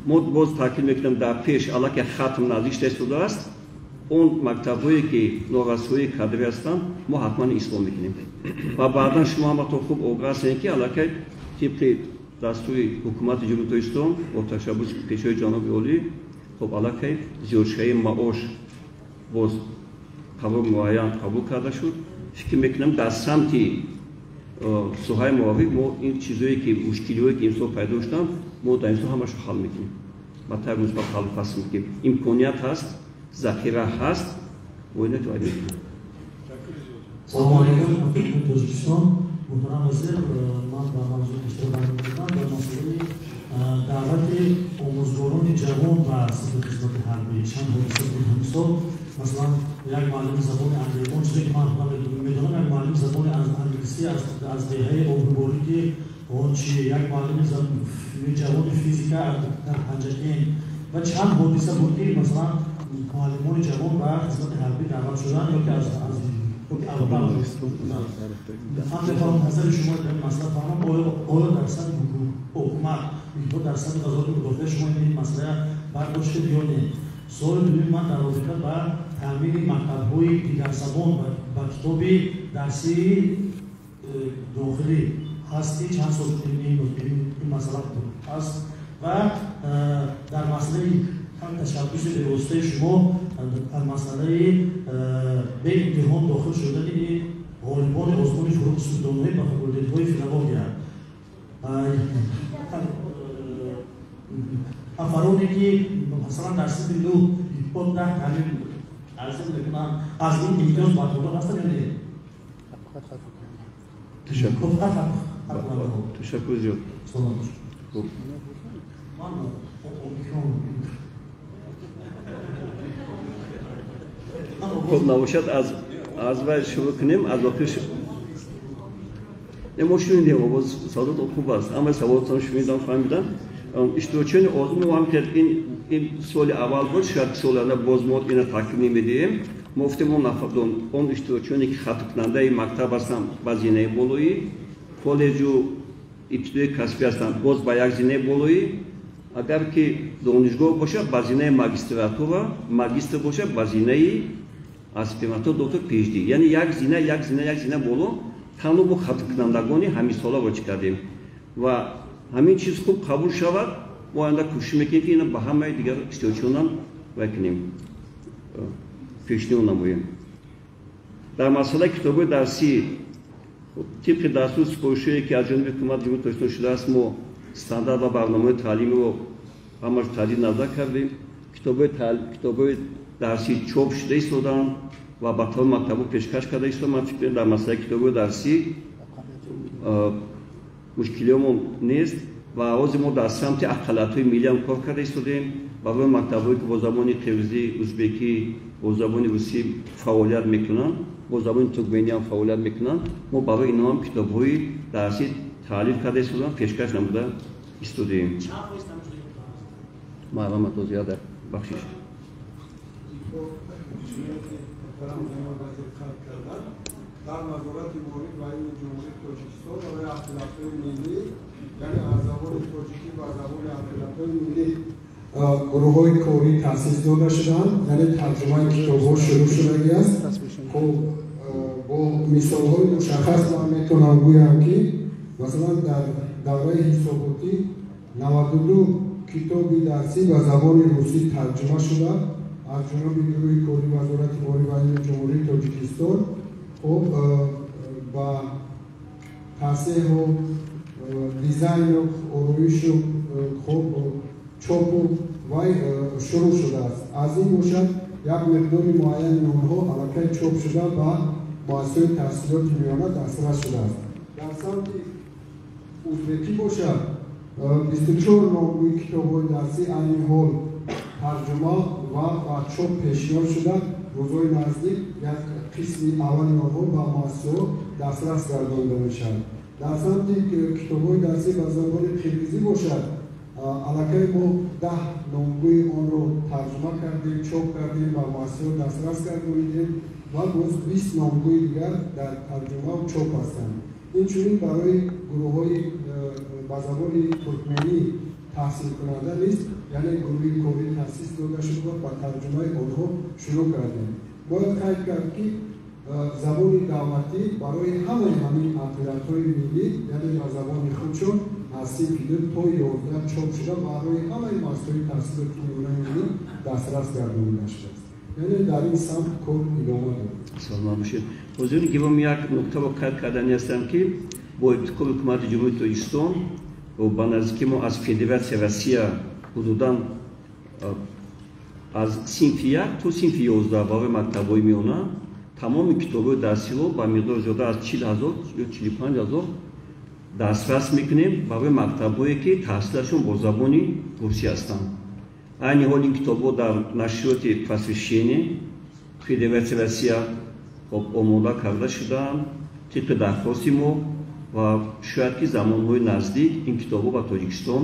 мо боз таъкид мекунем, дар пеш аллакай хатм наздик шуда истодааст. Он мактабҳое ки норасоии кадрӣ ҳастанд, мо ҳатман ислоҳ мекунем. Ва баъдан шумо ҳаматон хуб огаҳ ҳастед, ки аллакай тибқи дастури ҳукумати Ҷумҳурии Тоҷикистон бо ташаббуси пешвои ҷаноби олӣ, хоб, аллакай зиёдшавии маош боз қарор муайян қабул карда шуд. Фикр мекунам, дар самти соҳаи маориф мо ин чизое ки мушкилиҳое ки имсол пайдо шуданд, мо дар имсол ҳамашро ҳал мекунем. Ба таври мусбат ҳаллу фасл мекунем. Имконият ҳаст, захира ҳаст, мо инро ҷой мекунем. Салому алайкум, Тоҷикистон. Муҳтарам вазир, ман ба мавзӯи иштирок бармекунам дар масъалаи даъвати омӯзгорони ҷавон ба сафи хизмати ҳарбӣ. Чанд ҳодиса буд ҳамисол. Масалан, як муаллими забони англисӣ, он чизе ки ман медонам, як муаллими забони англисӣ аз деҳаи Обруборики Ғончи, як муаллими ҷавони физика дар Панҷакент ва чанд ҳодиса буд, ки масалан муаллимони ҷавон ба хизмати ҳарбӣ даъват шуданд ё ки аз ман мехоҳам назари шумо дар ин масъала фаҳмам. Оё дар сатҳи ҳукумат ё дар сатҳи вазорати мудофиа шумо ин масъала бардоштед ё не? Суоли дуюми ман дар робита ба таъмини мактабҳои дигарзабон ба китоби дарсии дохилӣ ҳаст, ки чанд сол ин масъала аст ва дар масъалаи ҳам ташаббуси бевоситаи шумо дар масъалаи беимтиҳон дохил шудани ғолибони озмуни фурӯғи султонӣ ба факултетҳои филология, нафароне ки масалан дар синфи 9 ё 10 таълим арза мекунанд, аз ин имтиёз бархурдор ҳастанд ё не? Ташаккур. Ташаккур зиёд. Салом бошед. Ман хуб набошад, аз вай шурӯъ кунем, аз охир. Мо шунидем, овоз саволот хуб аст, ҳамаи саволотон шунидам, фаҳмидам. Иштирокчиёни озмун мо ҳам ки ин соли аввал буд, шояд соли оянда боз мо ина таъкид намедиҳем. Мо гуфтем, он нафардон, он иштирокчиёне ки хатмкунандаи мактаб ҳастанд ба зинаи болоӣ, коллеҷу ибтидои касбӣ ҳастанд боз ба як зинаи болоӣ, агар ки донишгоҳ бошад ба зинаи магистратура, магистр бошад ба зинаи аспирантура, доктор, PhD. Яъне як зина, як зина, як зина боло танҳо бо хатмкунандагони ҳаминсоларо чӣ кардем ва ҳамин чиз хуб қабул шавад, мо оянда кӯшиш мекунем, ки ина ба ҳамаи дигар иштирокчиёнам вай кунем, пешниҳод намоем. Дар масъалаи китобҳои дарсӣ, тибқи дастур супоришҳое ки аз ҷониби ҳукумати Ҷумҳурии Тоҷикистон шудааст, мо стандарт ва барномаҳои таълимиро ҳамаш таҷдид назар кардем. Китобҳои дарсӣ чоп шуда истодаанд. ва ба тамоми мактабҳо пешкаш карда истода. Ман фикр мекунам, дар масъалаи китобҳои дарсӣ мушкилиёмон нест ва ҳозир мо дар самти ақаллиятҳои миллӣ ҳам кор карда истодем. Барои мактабҳое ки бо забони қирғизӣ, узбекӣ, бо забони русӣ фаъолият мекунанд, бо забони туркменӣ ҳам фаъолият мекунанд, мо барои инҳо ҳам китобҳои дарсӣ таълиф карда истодам, пешкаш намуда истодем. Марҳамат, зиёда бахшиш. Дар Вазорати маориф ва илми Ҷумҳурии Тоҷикистон барои ақаллиятҳои миллӣ, яъне аз забони тоҷикӣ ба забони ақаллиятҳои миллӣ гурӯҳҳои корӣ таъсис дода шуданд, яъне тарҷумаи китобҳо шурӯъ шудагӣ аст. Хуб, бо мисолҳои мушаххас ман метавонам гӯям, ки масалан дар давраи ҳисоботӣ 92 китоби дарсӣ ба забони русӣ тарҷума шуда аз ҷониби гурӯҳи кории Вазорати маориф ва илми Ҷумҳурии Тоҷикистон. Хуб, ба таҳсиҳу дизайну ороишу хуб чопу вай шурӯъ шудааст. Аз ин бошад, як миқдори муайяни онҳо аллакай чоп шуда ба муассисаҳои таҳсилоти миёна дастрас шудааст. Дар самти узбекӣ бошад, 24 номгӯи китобҳои дарсӣ айни ҳол тарҷума ва ба чоп пешниҳод шуда, рӯзҳои наздик як қисми аввали онҳо ба муассисаҳо дастрас гардонида мешавад. Дар самти китобҳои дарсӣ ба забони қирғизӣ бошад, аллакай мо 10 номгӯи онро тарҷума кардем, чоп кардем, ба муассисаҳо дастрас гардонидем ва боз 20 номгӯи дигар дар тарҷумаву чоп ҳастанд. Инчунин барои гурӯҳҳои ба забони туркменӣ таҳсилкунанда низ, яъне гурӯҳи корӣ таъсис дода шуд ва ба тарҷумаи онҳо шурӯъ кардем. Бояд қайд кард, ки забони давлатӣ барои ҳамаи ҳамин ақаллиятҳои миллӣ, яъне ба забони худшон аз синфи 2 то 11 чоп шуда барои ҳамаи муассисаҳои таҳсилоти миёнаи миллӣ дастрас гардонида шудааст. Яъне дар ин самт кор идома дорад. Саломат бошед. Ҳозирин гиромӣ, як нуктаро қайд кардани ҳастам, ки бо ибтикори Ҳукумати Ҷумҳурии Тоҷикистон ба наздики мо аз Федератсияи Россия ҳудудан аз синфи 1 то синфи 11 барои мактабҳои миёна тамоми китобҳои дарсиро ба миқдори зиёда аз 40 000 ё 45 000 дастрас мекунем барои мактабҳое ки таҳсилашон бо забони русӣ ҳастанд. Айни ҳол ин китобҳо дар нашриёти Просвещение Федератсияи Россия омода карда шудаанд тибқи дархости мо ва шояд ки замонҳои наздик ин китобҳо ба Тоҷикистон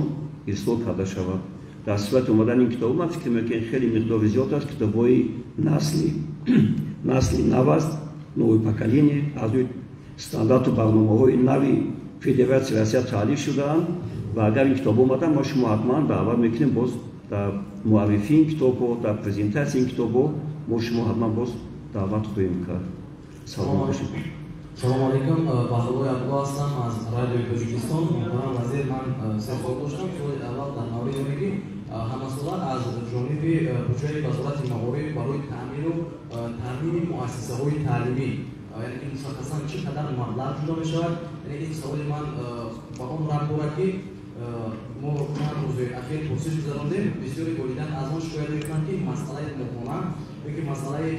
ирсол карда шавад. Дар сурати омадани ин китобҳо ман фикр мекунам, хеле миқдори зиёд аст, китобҳои насли нав аст, новое поколение, аз рӯи стандарту барномаҳои нави Федератсияи Россия таълиф шудаанд ва агар ин китобҳо омаданд, мо шумо ҳатман даъват мекунем боз дар муаррифии ин китобҳо, дар презентатсияи ин китобҳо мо шумо ҳатман боз даъват хоҳем кард. Саломат бошед. Салому алейкум, Баҳруллои Абдулло ҳастам аз Радиои Тоҷикистон. Муҳтарам вазир, ман се савол доштам. Суоли аввал дар мавриди оне ки ҳамасола аз ҷониби буҷаи Вазорати маориф барои таъмиру таъмини муассисаҳои таълимӣ, яъне ки мушаххасан чӣ қадар маблағ ҷудо мешавад? Яъне ин саволи ман ба он рабт дорад, ки мо чанд рӯзи ахир пурсиш гузарондем, бисёри волидан аз он шикоят мекунанд, ки масъалаи моҳона ёки масъалаи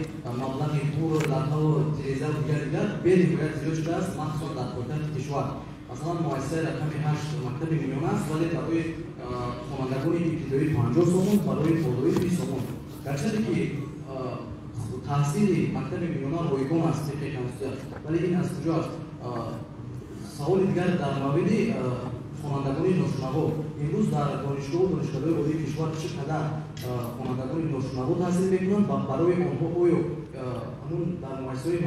маблағи пул, латҳаву тирезаву дигар дигар бениҳоят зиёд шудааст, махсусан дар пойтахти кишвар. Масалан, муассисаи рақами 8 мактаби миёна аст, вале барои хонандагони ибтидоӣ 50 сомон, барои болоӣ 20 сомон. Гарчанде ки таҳсили мактаби миёна ройгон аст тибқи конститутсия, вале ин аз куҷо аст? Саволи дигар дар мавриди хонандагони ношунаво. Имрӯз дар донишгоҳу донишкадаҳои олии кишвар чӣ қадар хонандагони ношунаво таҳсил мекунанд ва барои онҳо оё ҳамун дар муассисаҳои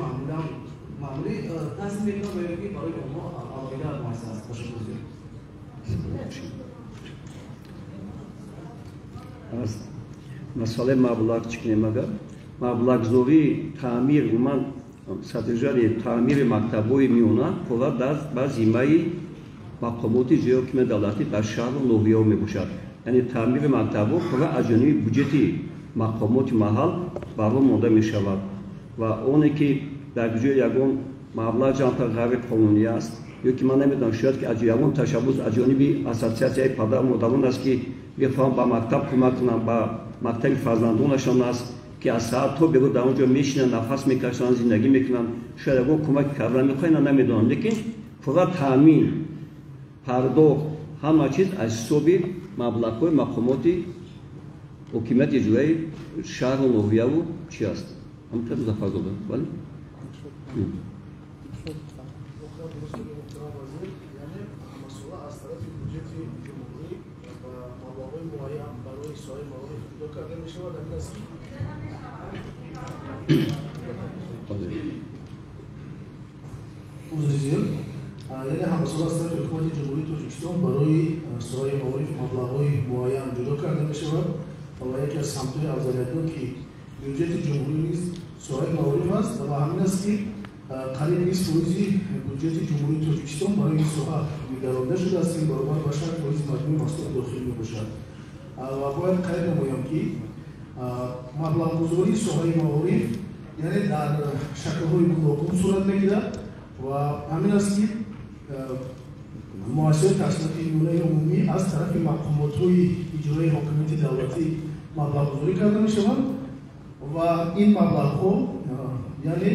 маъмулӣ таҳсил мекунанд ва ё ки барои онҳо алоҳида муассиса аст? Ташаккур зиёд. Аз масъалаи маблағ чӣ кунем? Агар маблағгузории таъмир, умуман содержание таъмири мактабҳои миёна пурра ба зиммаи мақомоти ҷойи ҳокимияти давлатӣ дар шаҳру ноҳияҳо мебошад. Яъне таъмири мактабҳо пурра аз ҷониби буҷети мақомоти маҳал бар роҳ монда мешавад ва оне ки дар ҷои ягон маблағ ҷамъ кард ғайриқонунӣ аст, ё ки ман намедонам, шояд ки ягон ташаббус аз ҷониби ассотсиатсияи падару модарон аст, ки мехоҳанд ба мактаб кӯмак кунанд, ба мактаби фарзандонашон аст, Ки аз саат то бегоҳ дар он ҷо мешинанд, нафас мекашанд, зиндагӣ мекунанд, шояд ягон кӯмак кардан мехоҳанд, намедонам, лекин пурра таъмин, пардохт, ҳама чиз аз ҳисоби маблағҳои мақомоти ҳокимияти иҷроияи шаҳру ноҳияву чи аст. Ҳамтар Музаффарзода, бале? Узри зиёд. Яъне ҳамасола аз тарафи ҳукумати Ҷумҳурии Тоҷикистон барои соҳаи маориф маблағҳои муайян ҷудо карда мешавад ва яке аз самтҳои афзалиятноки бюҷети ҷумҳурӣ низ соҳаи маориф аст ва ҳамин аст, ки қариб 20% бюҷети Ҷумҳурии Тоҷикистон барои ин соҳа нигаронда шудааст, ки баробар ба 6% маҷмӯи маҳсулоти дохилӣ мебошад. Ва бояд қайд намоям, ки маблағгузории соҳаи маориф яъне дар шаклҳои гуногун сурат мегирад ва ҳамин аст, ки муассисаҳои таҳсилоти миёнаи умумӣ аз тарафи мақомотҳои иҷроии ҳокимияти давлатӣ маблағгузорӣ карда мешаванд ва ин маблағҳо яъне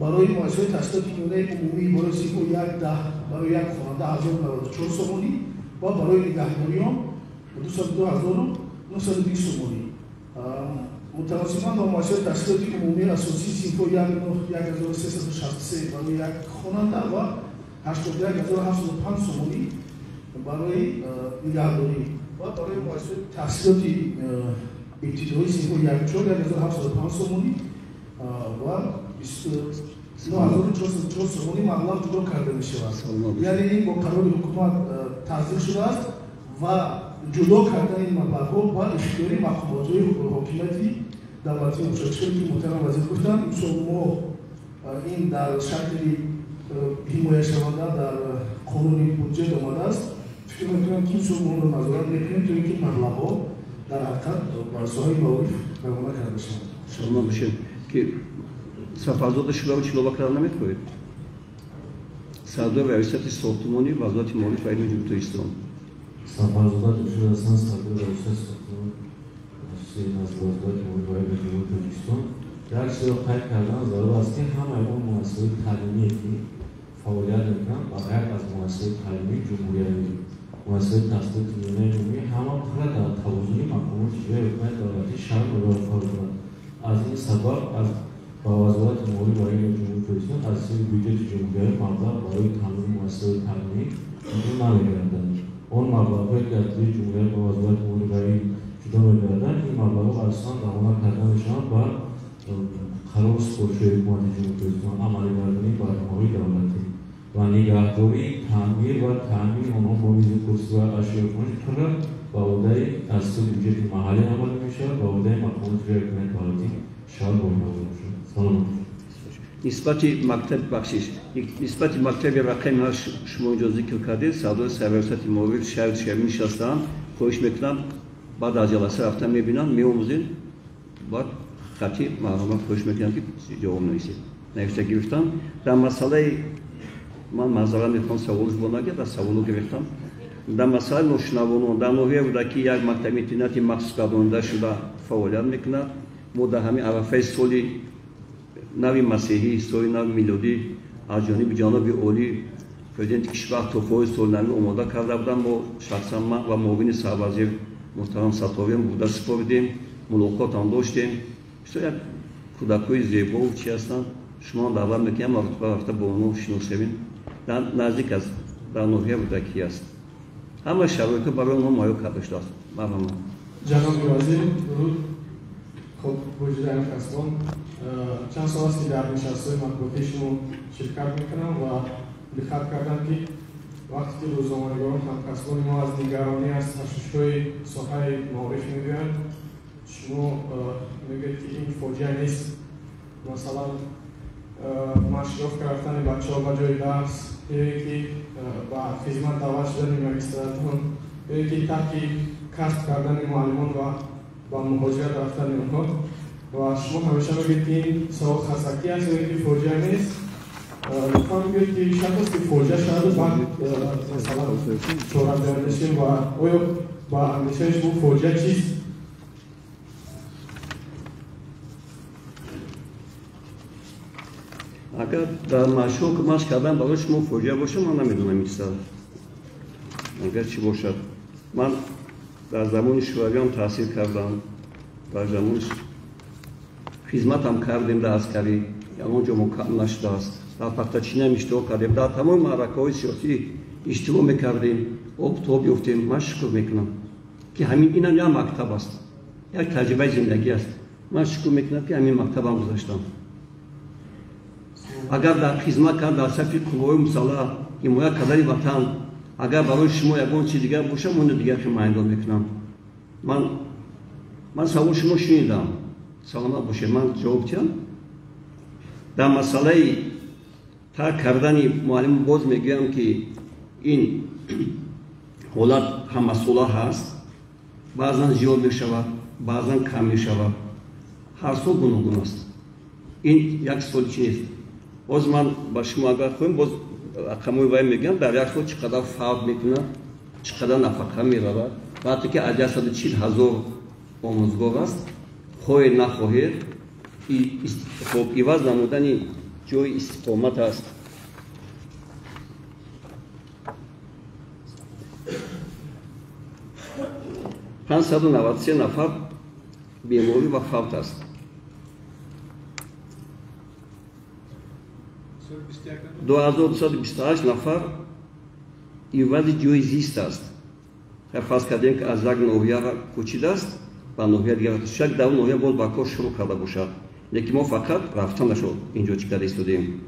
барои муассисаҳои таҳсилоти миёнаи умумӣ барои синфҳои 1-10 барои як хонанда 1094 сомонӣ ва барои нигаҳдориён 202 920 сомонӣ. Мутаносибан ба муассисаҳои таҳсилоти умумии асосии синфҳои 1-9 1363 барои як хонанда ва 81 705 сомонӣ барои нигаҳдорӣ ва барои муассисаҳои таҳсилоти ибтидоии синфҳои 1-4 1705 сомонӣ ва 9404 сомонӣ маблағ ҷудо карда мешавад. Яъне ин бо қарори ҳукумат тасдиқ шудааст ва ҷудо кардани ин маблағҳо ба ихтиёри мақомотҳои ҳокимияти давлатӣ мебошад. Чунки муҳтарам вазир гуфтанд, имсол мо ин дар шакли ҳимояшаванда дар қонуни буҷет омадааст. Фикр мекунам, ки имсол мо онро назорат мекунем, то ин ки маблағҳо дар ҳақиқат ба соҳаи маориф равона карда шаванд. Саломат бошед. Ки Сафарзода, шумо чилова карда намехоҳед? Сардори раёсати сохтмони Вазорати маориф ва илми Ҷумҳурии Тоҷикистон. Сафарзода Ҷуршид ҳастам, сардори раёсати сохтмон аз Вазорати маориф ва илми Ҷумҳурии Тоҷикистон. Як чизро қайд кардан зарур аст, ки ҳамаи он муассисаҳои таълимие, ки фаъолият мекунанд, ба ғайр аз муассисаҳои таълимии ҷумҳуриявӣ, муассисаҳои таҳсилоти миёнаи умумӣ, ҳама пурра дар тавозуни мақомоти иҷроияи ҳукумати давлатии шаҳр ноҳияҳо кор доранд. Аз ин сабаб аз ба Вазорати маориф ва илми Ҷумҳурии Тоҷикистон аз ҳисоби бюҷети ҷумҳуриявӣ маблағ барои таъмини муассисаҳои таълимӣ ҷудо намегардад. Он маблағҳое, ки аз бюҷети ҷумҳуриявӣ ба Вазорати маориф ва илм ҷудо мегарданд, ин маблағҳо асосан равона карда мешаванд ба қарору супоришҳои ҳукумати Ҷумҳурии Тоҷикистон, амалӣ гардонии барномаҳои давлатӣ ва нигаҳдорӣ, таъмир ва таъмини онҳо бо мизи курсӣ ва ашёи хониш пурра ба ӯҳдаи аз ҳисоби бюҷети маҳаллӣ амалӣ мешавад, ба ӯҳдаи мақомоти иҷроияи ҳукумати давлатӣ шаҳр ноҳияҳо мебошад. Саломат. Нисбати мактаб, бахшиш, нисбати мактаби рақами 8 шумо инҷо зикр кардед, сардори сарраёсати маориф шаҳри Душанбе нишастаанд. Хоҳиш мекунам, баъд аз ҷаласа рафта мебинанд, меомӯзем, баъд хати маълумот хоҳиш мекунам, ки ҷавоб нависед. Навишта гирифтам. Дар масъалаи ман маъзарат мехоҳам, саволш бо нагирд, дар саволо гирифтам. Дар масъалаи ношунавонон дар ноҳияи Рӯдакӣ як мактаби интернати махсус гардонида шуда фаъолият мекунад. Мо дар ҳамин арафаи соли нави масеҳӣ, соли нави милодӣ, аз ҷониби ҷаноби олӣ, президенти кишвар, тӯҳфаҳои солнавӣ омода карда будам. Мо шахсан ман ва муовини сарвазир муҳтарам Сатториён буда супоридем, мулоқотам доштем. Бисёр як кӯдакҳои зебову чи ҳастанд. Шумоам даъват мекунем, маротиба рафта бо онҳо шинос шавем. Наздик аст, дар ноҳияи Рӯдакӣ аст. Ҳама шароитҳо барои онҳо муҳайё карда шудааст. Марҳамат. Ҷаноби вазир, дуруд. Хуб, буҷида ҳамкасбон, чанд сол аст, ки дар нишастҳои матбуотии шумо ширкат мекунам ва диққат кардам, ки вақте ки рӯзноманигорон, ҳамкасбони мо аз нигаронӣ, аз ташвишҳои соҳаи маориф мегӯянд, шумо мегӯед, ки ин фоҷиа нест. Масалан, маршировка рафтани бачаҳо ба ҷои дарс, ё ин ки ба хизмат даъват шудани магистратон, ё ин ки тарки касб кардани муаллимон ва ба муҳоҷират рафтани онҳо, ва шумо ҳамеша мегӯед, ки ин савол хасакӣ аст ё ин ки фоҷиа нест. Лутфан бигӯед, ки шарт аст, ки фоҷиа шаваду баъд, масалан, чора биандешем ва оё ба андешаи шумо фоҷиа чист? Агар дар машоқ машқ кардан барои шумо фоҷиа бошад, ман намедонам ин сар. Агар чӣ бошад. Ман дар замони шӯравиам таҳсил кардам, дар замони хизматам кардем дар аскарӣ, ягон ҷо мо кам нашудааст. Дар пахтачиниам иштирок кардем, дар тамоми маъракаҳои сиёсӣ иштирок мекардем, об тоб ёфтем. Ман шукр мекунам, ки ҳамин инам як мактаб аст, як таҷрибаи зиндагӣ аст. Ман шукр мекунам, ки ҳамин мактабам гузаштам. Агар дар хизмат кард дар сафи қувваҳои мусаллаҳ, ҳимоя кардани ватан, агар барои шумо ягон чиз дигар бошад, ман дигар химояндор мекунам. Ман савол шумо шунидам, саломат бошед, ман ҷавоб диҳам. Дар масъалаи тарк кардани муаллим боз мегӯям, ки ин ҳолат ҳамасола ҳаст, баъзан зиёд мешавад, баъзан кам мешавад, ҳар сол гуногун аст. Ин як соли чи нест. Боз ман ба шумо агар хоҳем, боз рақамҳои вай мегӯям, дар як сол чӣ қадар фавт мекунад, чӣ қадар нафақа меравад. Вақте ки аз 140 000 омӯзгор аст, хоҳед нахоҳед, хоб иваз намудани ҷои истиқомат аст. 593 нафар беморӣ ва фавт аст. 2228 нафар ивази ҷои зист аст. Фарз кардем, ки аз як ноҳия кӯчидааст ба ноҳияи дигар, шак дар он ноҳия боз ба кор шурӯъ карда бошад, лекин мо фақат рафтанашо инҷо чӣ карда истодем.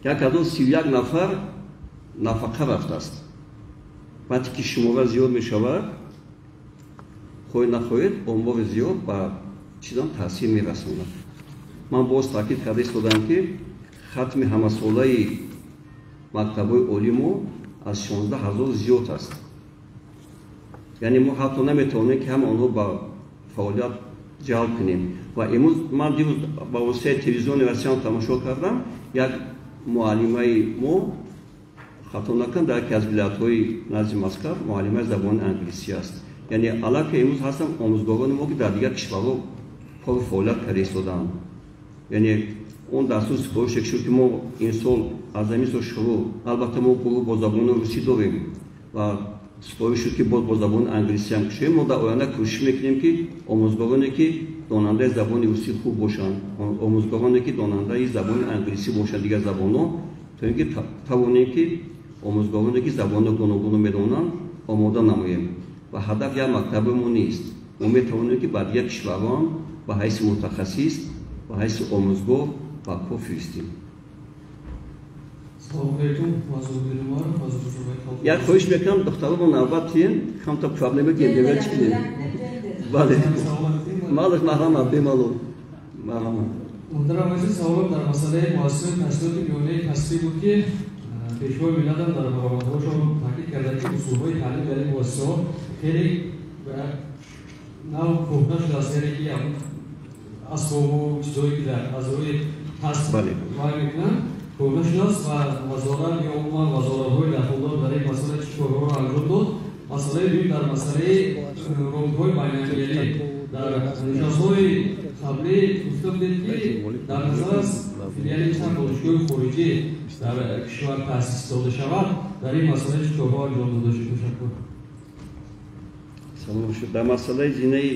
1031 нафар нафақа рафтааст. Вақте ки шумора зиёд мешавад, хоҳед нахоҳед, омори зиёд ба чизам таъсир мерасонад. Ман боз таъкид карда истодам, ки хатми ҳамасолаи мактабҳои олии мо аз 16 000 зиёд аст. Яъне мо ҳатто наметавонем, ки ҳама онҳо ба фаъолият ҷалб кунем. Ва имрӯз ман дирӯз ба воситаи телевизиони Россиям тамошо кардам, як муаллимаи мо, хато накунам, дар яке аз вилоятҳои назди Москва муаллимаи забони англисӣ аст. Яъне аллакай имрӯз ҳастанд омӯзгорони мо, ки дар дигар кишварҳо кору фаъолият карда истодаанд. Яъне он дастур супорише шуд, ки мо ин сол аз ҳамин сол шурӯъ, албатта мо гурӯҳ бо забони русӣ дорем ва супориш шуд, ки боз бо забони англисӣ ҳам кушоем. Мо дар оянда кӯшиш мекунем, ки омӯзгороне, ки донандаи забони русӣ хуб бошанд, омӯзгороне, ки донандаи забони англисӣ бошанд, дигар забонҳо, то ин ки тавонем, ки омӯзгороне, ки забони гуногунро медонанд, омода намоем. Ва ҳадаф як мактаби мо нест. Мо метавонем, ки ба дигар кишварҳо ба ҳайси мутахассис, ба ҳайси омӯзгор ба кор фиристем. Як хоҳиш мекунам, духтаро бо навбат тием, камта проблема гендера чӣ кунем. Бале. Малаш маҳрамат, бемалол. Маҳрамат. Муҳтарам вазир, саволам дар масъалаи муассисаи таҳсилоти миёнаи касбӣ буд, ки пешвои миллатам дар баромадҳояшон таъкид карданд, ки усулҳои таълим дар ин муассисаҳо хеле нав кӯҳна шудааст, яъне ки асбобу чизҳое ки аз рӯи касб вай мекунанд кӯҳна шудааст ва вазорат ё умуман вазоратҳои дахлдор дар ин масъала чӣ корҳоро анҷом дод. Масъалаи дуюм дар масъалаи робитҳои байналмилалӣ. Дар нишастҳои қаблӣ гуфта будед, ки дар назар аст филиали чанд донишгоҳи хориҷӣ дар кишвар таъсис дода шавад. Дар ин масъала чӣ корҳо анҷом дода шуд? Ташаккур. Салом шуд. Дар масъалаи зинаи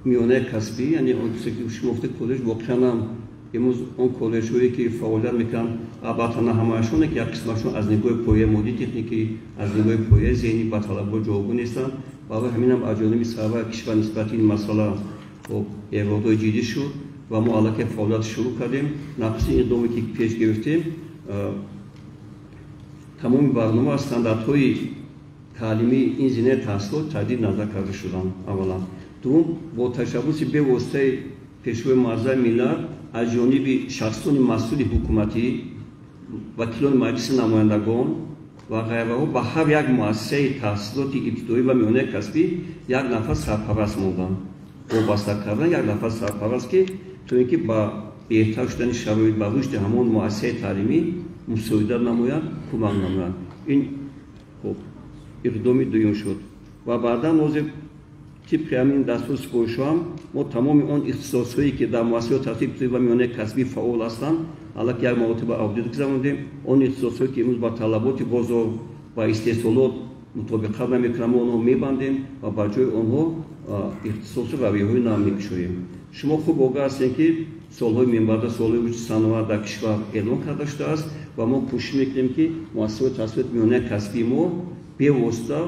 миёнаи касбӣ, яъне он чизе ки шумо гуфтед коллеҷ, воқеан ҳам имрӯз он коллеҷҳое, ки фаъолият мекунанд, албатта на ҳамаашон, ки як қисмашон аз нигоҳи пояи моддӣ техникӣ, аз нигоҳи пояи зеҳнӣ ба талабот ҷавобгӯ нестанд. Барои ҳамин ҳам аз ҷониби сарвари кишвар нисбати ин масъала эродҳои ҷиддӣ шуд ва мо аллакай фаъолият шурӯъ кардем. Нақши иқдоме, ки пеш гирифтем, тамоми барнома ва стандартҳои таълимии ин зинаи таҳсилот таҷдид назар карда шуданд аввалан. Дуввум, бо ташаббуси бевоситаи пешвои муаззами миллат аз ҷониби шахсони масъули ҳукуматӣ, вакилони маҷлиси намояндагон ва ғайраҳо ба ҳар як муассисаи таҳсилоти ибтидоӣ ва миёнаи касбӣ як нафар сарпараст монданд. Вобаста кардан як нафар сарпараст, ки то ин ки ба беҳтар шудани шароит, ба рушди ҳамон муассисаи таълимӣ мусоидат намояд, кӯмак намояд. Ин хуб иқдоми дуюм шуд. Ва баъдан ҳозир тибқи ҳамин дастур супоришҳоам Мо тамоми он ихтисосҳое ки дар муассисаҳои таҳсилоти ва миёнаи касбӣ фаъол ҳастанд, аллакай як маротиба аудит гузарондем. Он ихтисосҳое ки имрӯз ба талаботи бозор ва истеҳсолот мутобиқат намекунанд, мо онҳо мебандем ва ба ҷои онҳо ихтисосу равияҳои нав мекушоем. Шумо хуб огаҳ ҳастед, ки солҳои минбаъда солҳои рушди саноат дар кишвар эълон карда шудааст ва мо кӯшиш мекунем, ки муассисаҳои таҳсилоти миёнаи касбии мо бевосита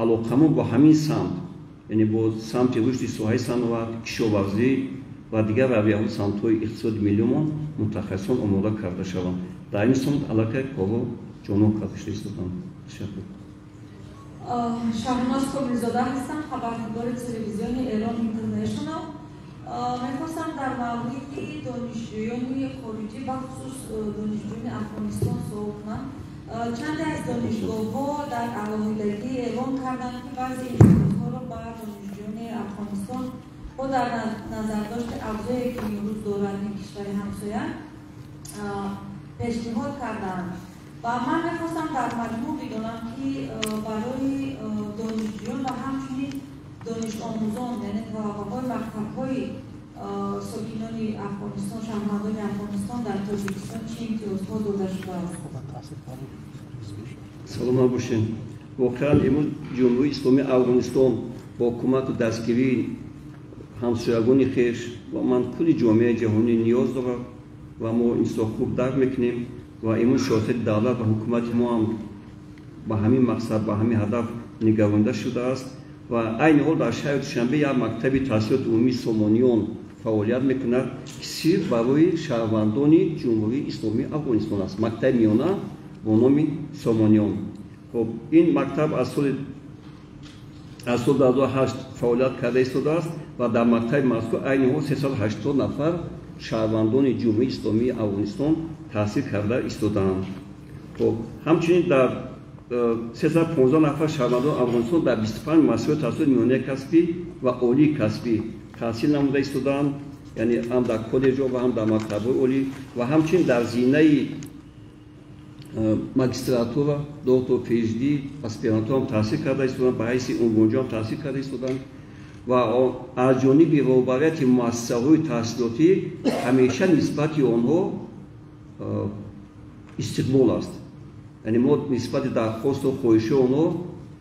алоқамон бо ҳамин самт, яъне бо самти рушди соҳаи саноат, кишоварзӣ ва дигар равияҳо, самтҳои иқтисоди миллиёмон мутахассисон омода карда шаванд. Дар ин самт аллакай корҳо ҷонон карда шуда истоданд. Ташаккур. Шаҳноз Комилзода ҳастам, хабарнигори телевизиони Эрон Интернешнал. Мехостам дар мавриди донишҷӯёни хориҷӣ, бахусус донишҷӯёни Афғонистон суол кунам. Чанде аз донишгоҳҳо дар алоҳидагӣ эълон карданд, ки баъзе имтиёзҳоро ба донишҷӯёни Афғонистон бо дар назардошти авзое ки имрӯз дорад ин кишвари ҳамсоя пешниҳод карданд. Ва ман мехостам дар маҷмӯъ бидонам, ки барои донишҷӯён ва ҳамчунин донишомӯзон, яъне талабаҳои мактабҳои сокинони Афғонистон, шаҳрвандони Афғонистон дар Тоҷикистон чӣ имтиёзҳо дода шудааст? Саломат бошед. Воқеан имрӯз Ҷумҳурии Исломии Афғонистон бо кӯмаку дастгирии ҳамсоягони хеш ва ман кулли ҷомеаи ҷаҳонӣ ниёз дорад ва мо ин чизро хуб дарк мекунем ва имрӯз сиёсати давлат ва ҳукумати мо ҳам ба ҳамин мақсад, ба ҳамин ҳадаф нигаронда шудааст. Ва айни ҳол дар шаҳри Душанбе як мактаби таҳсилоти умумии Сомониён фаъолият мекунад, ки сирф барои шаҳрвандони Ҷумҳурии Исломии Афғонистон аст. Мактаби миёна бо номи Сомониён. Хоб, ин мактаб аз соли 2008 фаъолият карда истодааст ва дар мактаби мазкур айни ҳол 380 нафар шаҳрвандони Ҷумҳурии Исломии Афғонистон таҳсил карда истодаанд. Хоб, ҳамчунин дар 315 нафар шаҳрвандони Афғонистон дар 25 муассисаҳои таҳсилоти миёнаи касбӣ ва олии касбӣ таҳсил намуда истодаанд, яъне ҳам дар коллеҷҳо ва ҳам дар мактабҳои олӣ ва ҳамчунин дар зинаи магистратура, доктор, PhD, аспирантура ҳам таҳсил карда истодаанд, ба ҳайси унвонҷӯ ҳам таҳсил карда истодаанд ва аз ҷониби роҳбарияти муассисаҳои таҳсилотӣ ҳамеша нисбати онҳо истиқбол аст. Яъне мо нисбати дархосту хоҳиши онҳо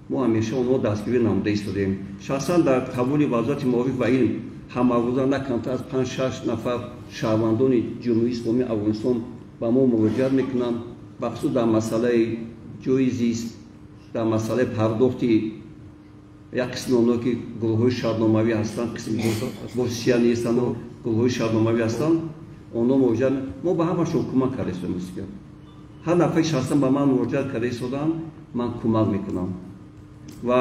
мо ҳамеша онҳо дастгирӣ намуда истодаем. Шахсан дар қабули Вазорати маориф ва илм ҳамарӯза на камтар аз 5-6 нафар шаҳрвандони Ҷумҳурии Исломии Афғонистон ба мо муроҷиат мекунанд, бахусус дар масъалаи ҷои зист, дар масъалаи пардохти як қисми онҳо, ки гурӯҳҳои шартномавӣ ҳастанд, қисми босия нестанд, гурӯҳҳои шартномавӣ ҳастанд, онҳо муроҷиат. Мо ба ҳамашон кӯмак карда истодаем. Ҳар нафаре шахсан ба ман муроҷиат карда истодаанд, ман кӯмак мекунам. Ва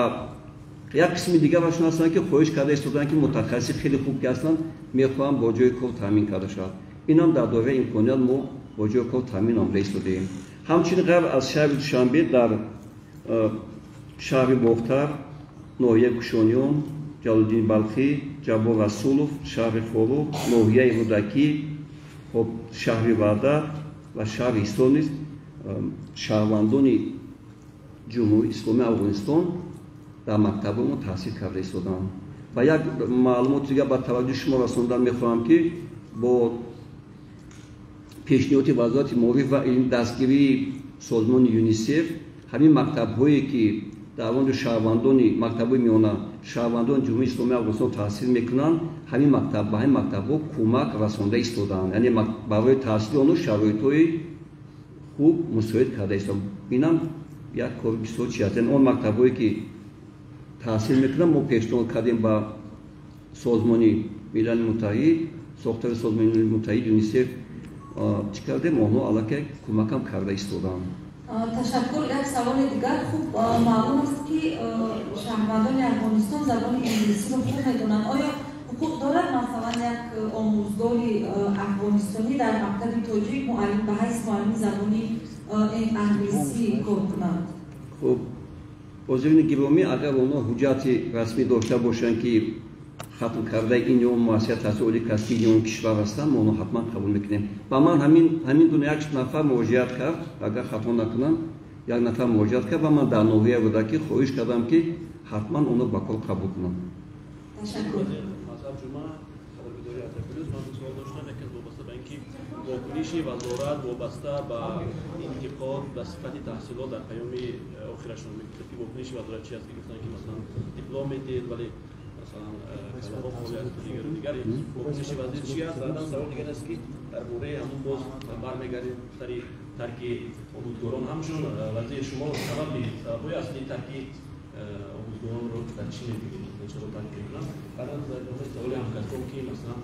як қисми дигарашон ҳастанд, ки хоҳиш карда истодаанд, ки мутахассиси хеле хуб ки ҳастанд, мехоҳанд бо ҷои кор таъмин карда шавад. Инам дар доираи имконият мо бо ҷои кор таъмин намуда истодаем. Ҳамчунин ғайр аз шаҳри Душанбе дар шаҳри Бохтар, ноҳияи Кушониён, Ҷалолиддини Балхӣ, Ҷаббор Расулов, шаҳри Хоруғ, ноҳияи Рӯдакӣ, хоб, шаҳри Ваҳдат ва шаҳри Ҳисор низ шаҳрвандони Ҷумҳурии Исломии Афғонистон дар мактабҳои мо таҳсил карда истодаанд. Ва як маълумоти дигар ба таваҷҷӯҳи шумо расондан мехоҳам, ки бо пешниҳоди Вазорати маориф ва илм, дастгирии созмони ЮНИСЕФ, ҳамин мактабҳое ки дар он ҷо шаҳрвандони мактабҳои миёна, шаҳрвандони Ҷумҳурии Исломии Афғонистон таҳсил мекунанд, ҳамин мактаб ба ҳамин мактабҳо кӯмак расонда истодаанд. Яъне барои таҳсили онҳо шароитҳои хуб мусоид карда истодаанд. Инам як кори бисёр чи аст. Яъне он мактабҳое ки таҳсил мекунанд, мо пешниҳод кардем ба Созмони Милали Муттаҳид, сохтори Созмони Милали Муттаҳид, ЮНИСЕФ, чӣ кардем, онҳо аллакай кӯмакам карда истодаанд. Ташаккур. Як саволи дигар. Хуб маълум аст, ки шаҳрвандони Афғонистон забони инглисиро хуб медонанд. Оё ҳуқуқ дорад, масалан, як омӯзгори афғонистонӣ дар мактаби тоҷик муаллим ба ҳайси муаллими забони англисӣ кор кунад? Хуб, ҳозирини гиромӣ, агар онҳо ҳуҷҷати расмӣ дошта бошанд, ки хатм кардаи ин ё муассисаи таҳсилоти олии касбии ин ё он кишвар ҳастанд, мо онҳо ҳатман қабул мекунем. Ба ман ҳамин гуна як нафар муроҷиат кард, агар хато накунам, як нафар муроҷиат кард ва ман дар ноҳияи Рӯдакӣ хоҳиш кардам, ки ҳатман онро ба кор қабул кунам. Ташаккур. Ҷумъа, хабаргузории Азия Плюс. Ман суол доштам, яке вобаста ба ин ки вокуниши вазорат вобаста ба интиқод ба сифати таҳсилот дар паёми охирашон мегуфтед, ки вокуниши вазорат чи аст, ки гуфтанд, ки масалан диплом медиҳед, вале масалан калаҳо холӣ аст, дигару дигар. Вокуниши вазир чи аст? Баъдан савол дигар аст, ки дар бораи ҳамун боз бармегардем сари тарки омӯзгорон. Ҳамчун вазир шумо сабабҳои аслии тарки омӯзгоронро дар чӣ мебинед? Чаро тарк мекунанд? Баъдан саволи ҳамкасбон, ки масалан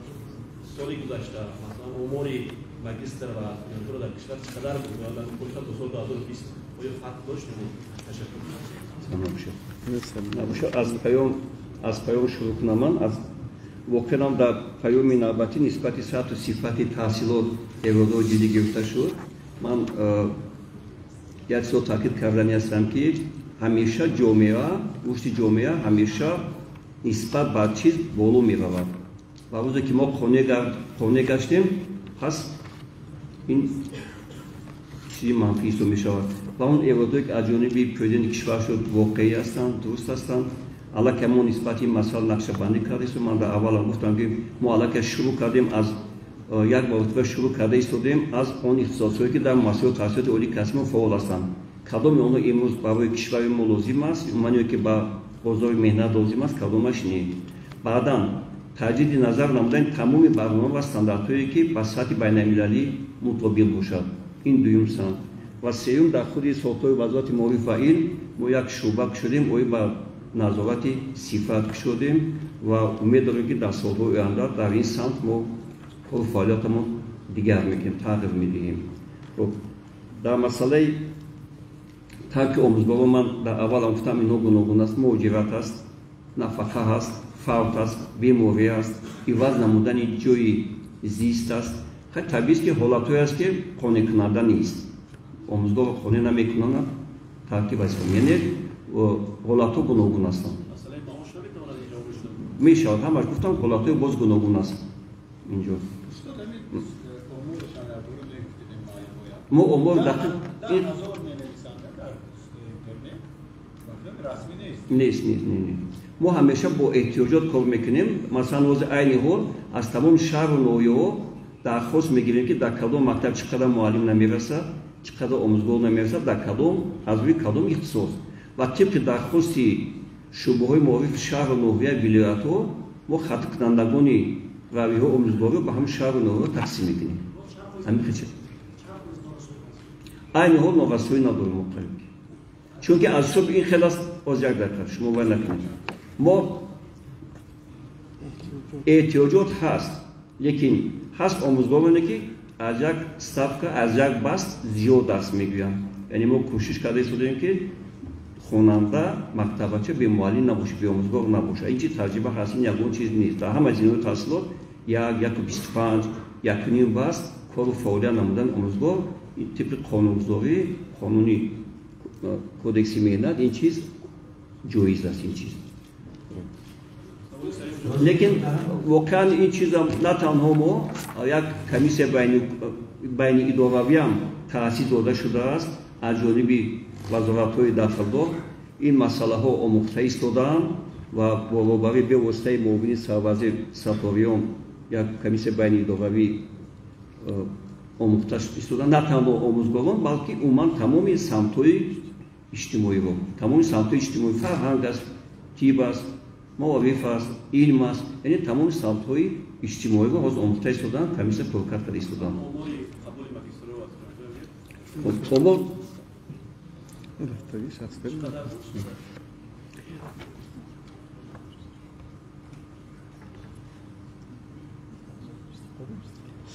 соли гузашта масалан омори магистр ва аспирантура дар кишвар чӣ қадар буд ва дар муқоиса то соли 2020 оё фарқ дошт? Ташаккур. Аз паём шурӯъ кунам. Ман аз воқеан дар паёми навбатӣ нисбати сатҳу сифати таҳсилот эродҳо ҷиддӣ гирифта шуд. Ман як чизо таъкид кардани ҳастам, ки ҳамеша ҷомеа, рушди ҷомеа ҳамеша нисбат ба чиз боло меравад ва рӯзе ки мо қонеъ гаштем, пас ин чизи манфӣ ҳисоб мешавад. Ва он эродҳое ки аз ҷониби президенти кишвар шуд, воқеӣ ҳастанд, дуруст ҳастанд. Аллакай мо нисбати ин масъала нақшабандӣ кардаистем. Ман дар аввалам гуфтам, ки мо аллакай шурӯъ кардем, аз як маротиба шурӯъ карда истодем аз он ихтисосҳое ки дар муассисаҳои таҳсилоти олии касбӣ мо фаъол ҳастанд. Кадоми онҳо имрӯз барои кишвари мо лозим аст, маъное ки ба бозори меҳнат лозим аст, кадомаш не. Баъдан таҷдиди назар намудани тамоми барнома ва стандартҳое, ки ба сатҳи байналмилалӣ мутобиқ бошад. Ин дуюм самт. Ва сеюм, дар худи сохторҳои вазорати маориф ва илм мо як шӯъба кушодем, оид ба назорати сифат кушодем ва умед дорем, ки дар солҳои оянда дар ин самт мо кору фаъолиятамон дигар мекунем, тағйир медиҳем. Хоб, дар масъалаи тарки омӯзгорон ман дар аввалам гуфтам, инҳо гуногун аст: муҳоҷират аст, нафақа ҳаст, фавт аст, беморӣ аст, иваз намудани ҷои зист аст. Хай, табиист, ки ҳолатҳое аст, ки қонеъкунанда нест, омӯзгорро қонеъ намекунанд, тарки вазифа, яъне ҳолатҳо гуногун ҳастанд. Мешавад, ҳамаш гуфтам, ҳолатҳои боз гуногун аст инҷо. Мо омор дақиқ нест, нест, не. Мо ҳамеша бо эҳтиёҷот кор мекунем. Масалан, ҳозир айни ҳол аз тамоми шаҳру ноҳияҳо дархост мегирем, ки дар кадом мактаб чӣ қадар муаллим намерасад, чӣ қадар омӯзгор намерасад, дар кадом, аз рӯи кадом ихтисос, ва тибқи дархости шӯъбаҳои маорифи шаҳру ноҳия, вилоятҳо, мо хатмкунандагони равиҳо омӯзгориро ба ҳамин шаҳру ноҳияҳо тақсим мекунем. Айни ҳол норасоӣ надорем мо қариб, чунки аз ҳисоби ин хел аст. Боз як дақиқа, шумо вай накунед, мо эҳтиёҷот ҳаст, лекин ҳаст омӯзгороне, ки аз як ставка, аз як баст зиёд дарс мегӯянд. Яъне мо кӯшиш карда истодем, ки хонанда, мактабача бемуаллим набошад, беомӯзгор набошад. Ин чиз таҷриба ҳаст, ин ягон чиз нест. Дар ҳама зинаҳои таҳсилот як, 1,25, 1,5 баст кору фаъолият намудани омӯзгор тибқи қонунгузорӣ, қонуни кодекси меҳнат ин чиз ҷоиз аст, ин чиз. Лекин воқеан ин чизам на танҳо мо, як комиссия байниидоравиам таъсис дода шудааст аз ҷониби вазоратҳои дахлдор. Ин масъалаҳо омӯхта истодаанд ва бо роҳбарии бевоситаи муовини сарвазир Саториён як комиссия байниидоравӣ омӯхта истодаанд, на танҳо омӯзгорон, балки умуман тамоми самтҳои иҷтимоиро, тамоми самтҳои иҷтимоӣ: фарҳанг аст, тиб аст, маориф аст, илм аст, яъне тамоми самтҳои иҷтимоиро ҳозир омӯхта истодаанд, комиссия коркард карда истодаанд. Омор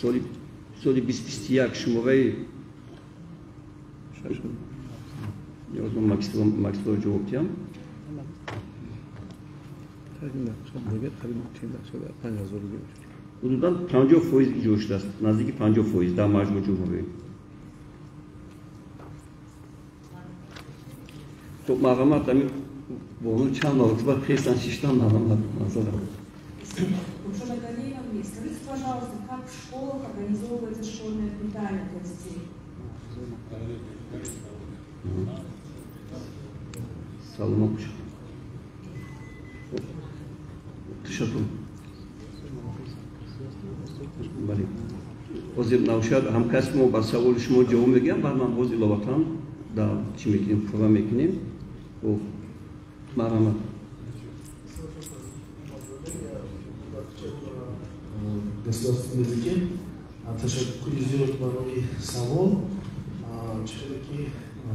соли 2021 шумораи магистро ҷавоб диҳам. Ҳудудан 50% иҷро шудааст, наздики 50% дар маҷмӯи ҷумҳурӣ. Хуб, марҳамат, ҳамин бону чанд маротиба хестан шиштан, марҳамат, назарам. Рушана Галиевна, скажите, пожалуйста, как в школах организовывается школьное питание для детей? Саломат бошед. Ташаккур. Ҳозир Навшад ҳамкасби мо ба саволи шумо ҷавоб мегӯям, баъд ман боз иловатан дар чӣ мекунем, пурра мекунем. Марҳамат. Государственном языке. Ташаккури зиёд барои савол. Чӣ хеле ки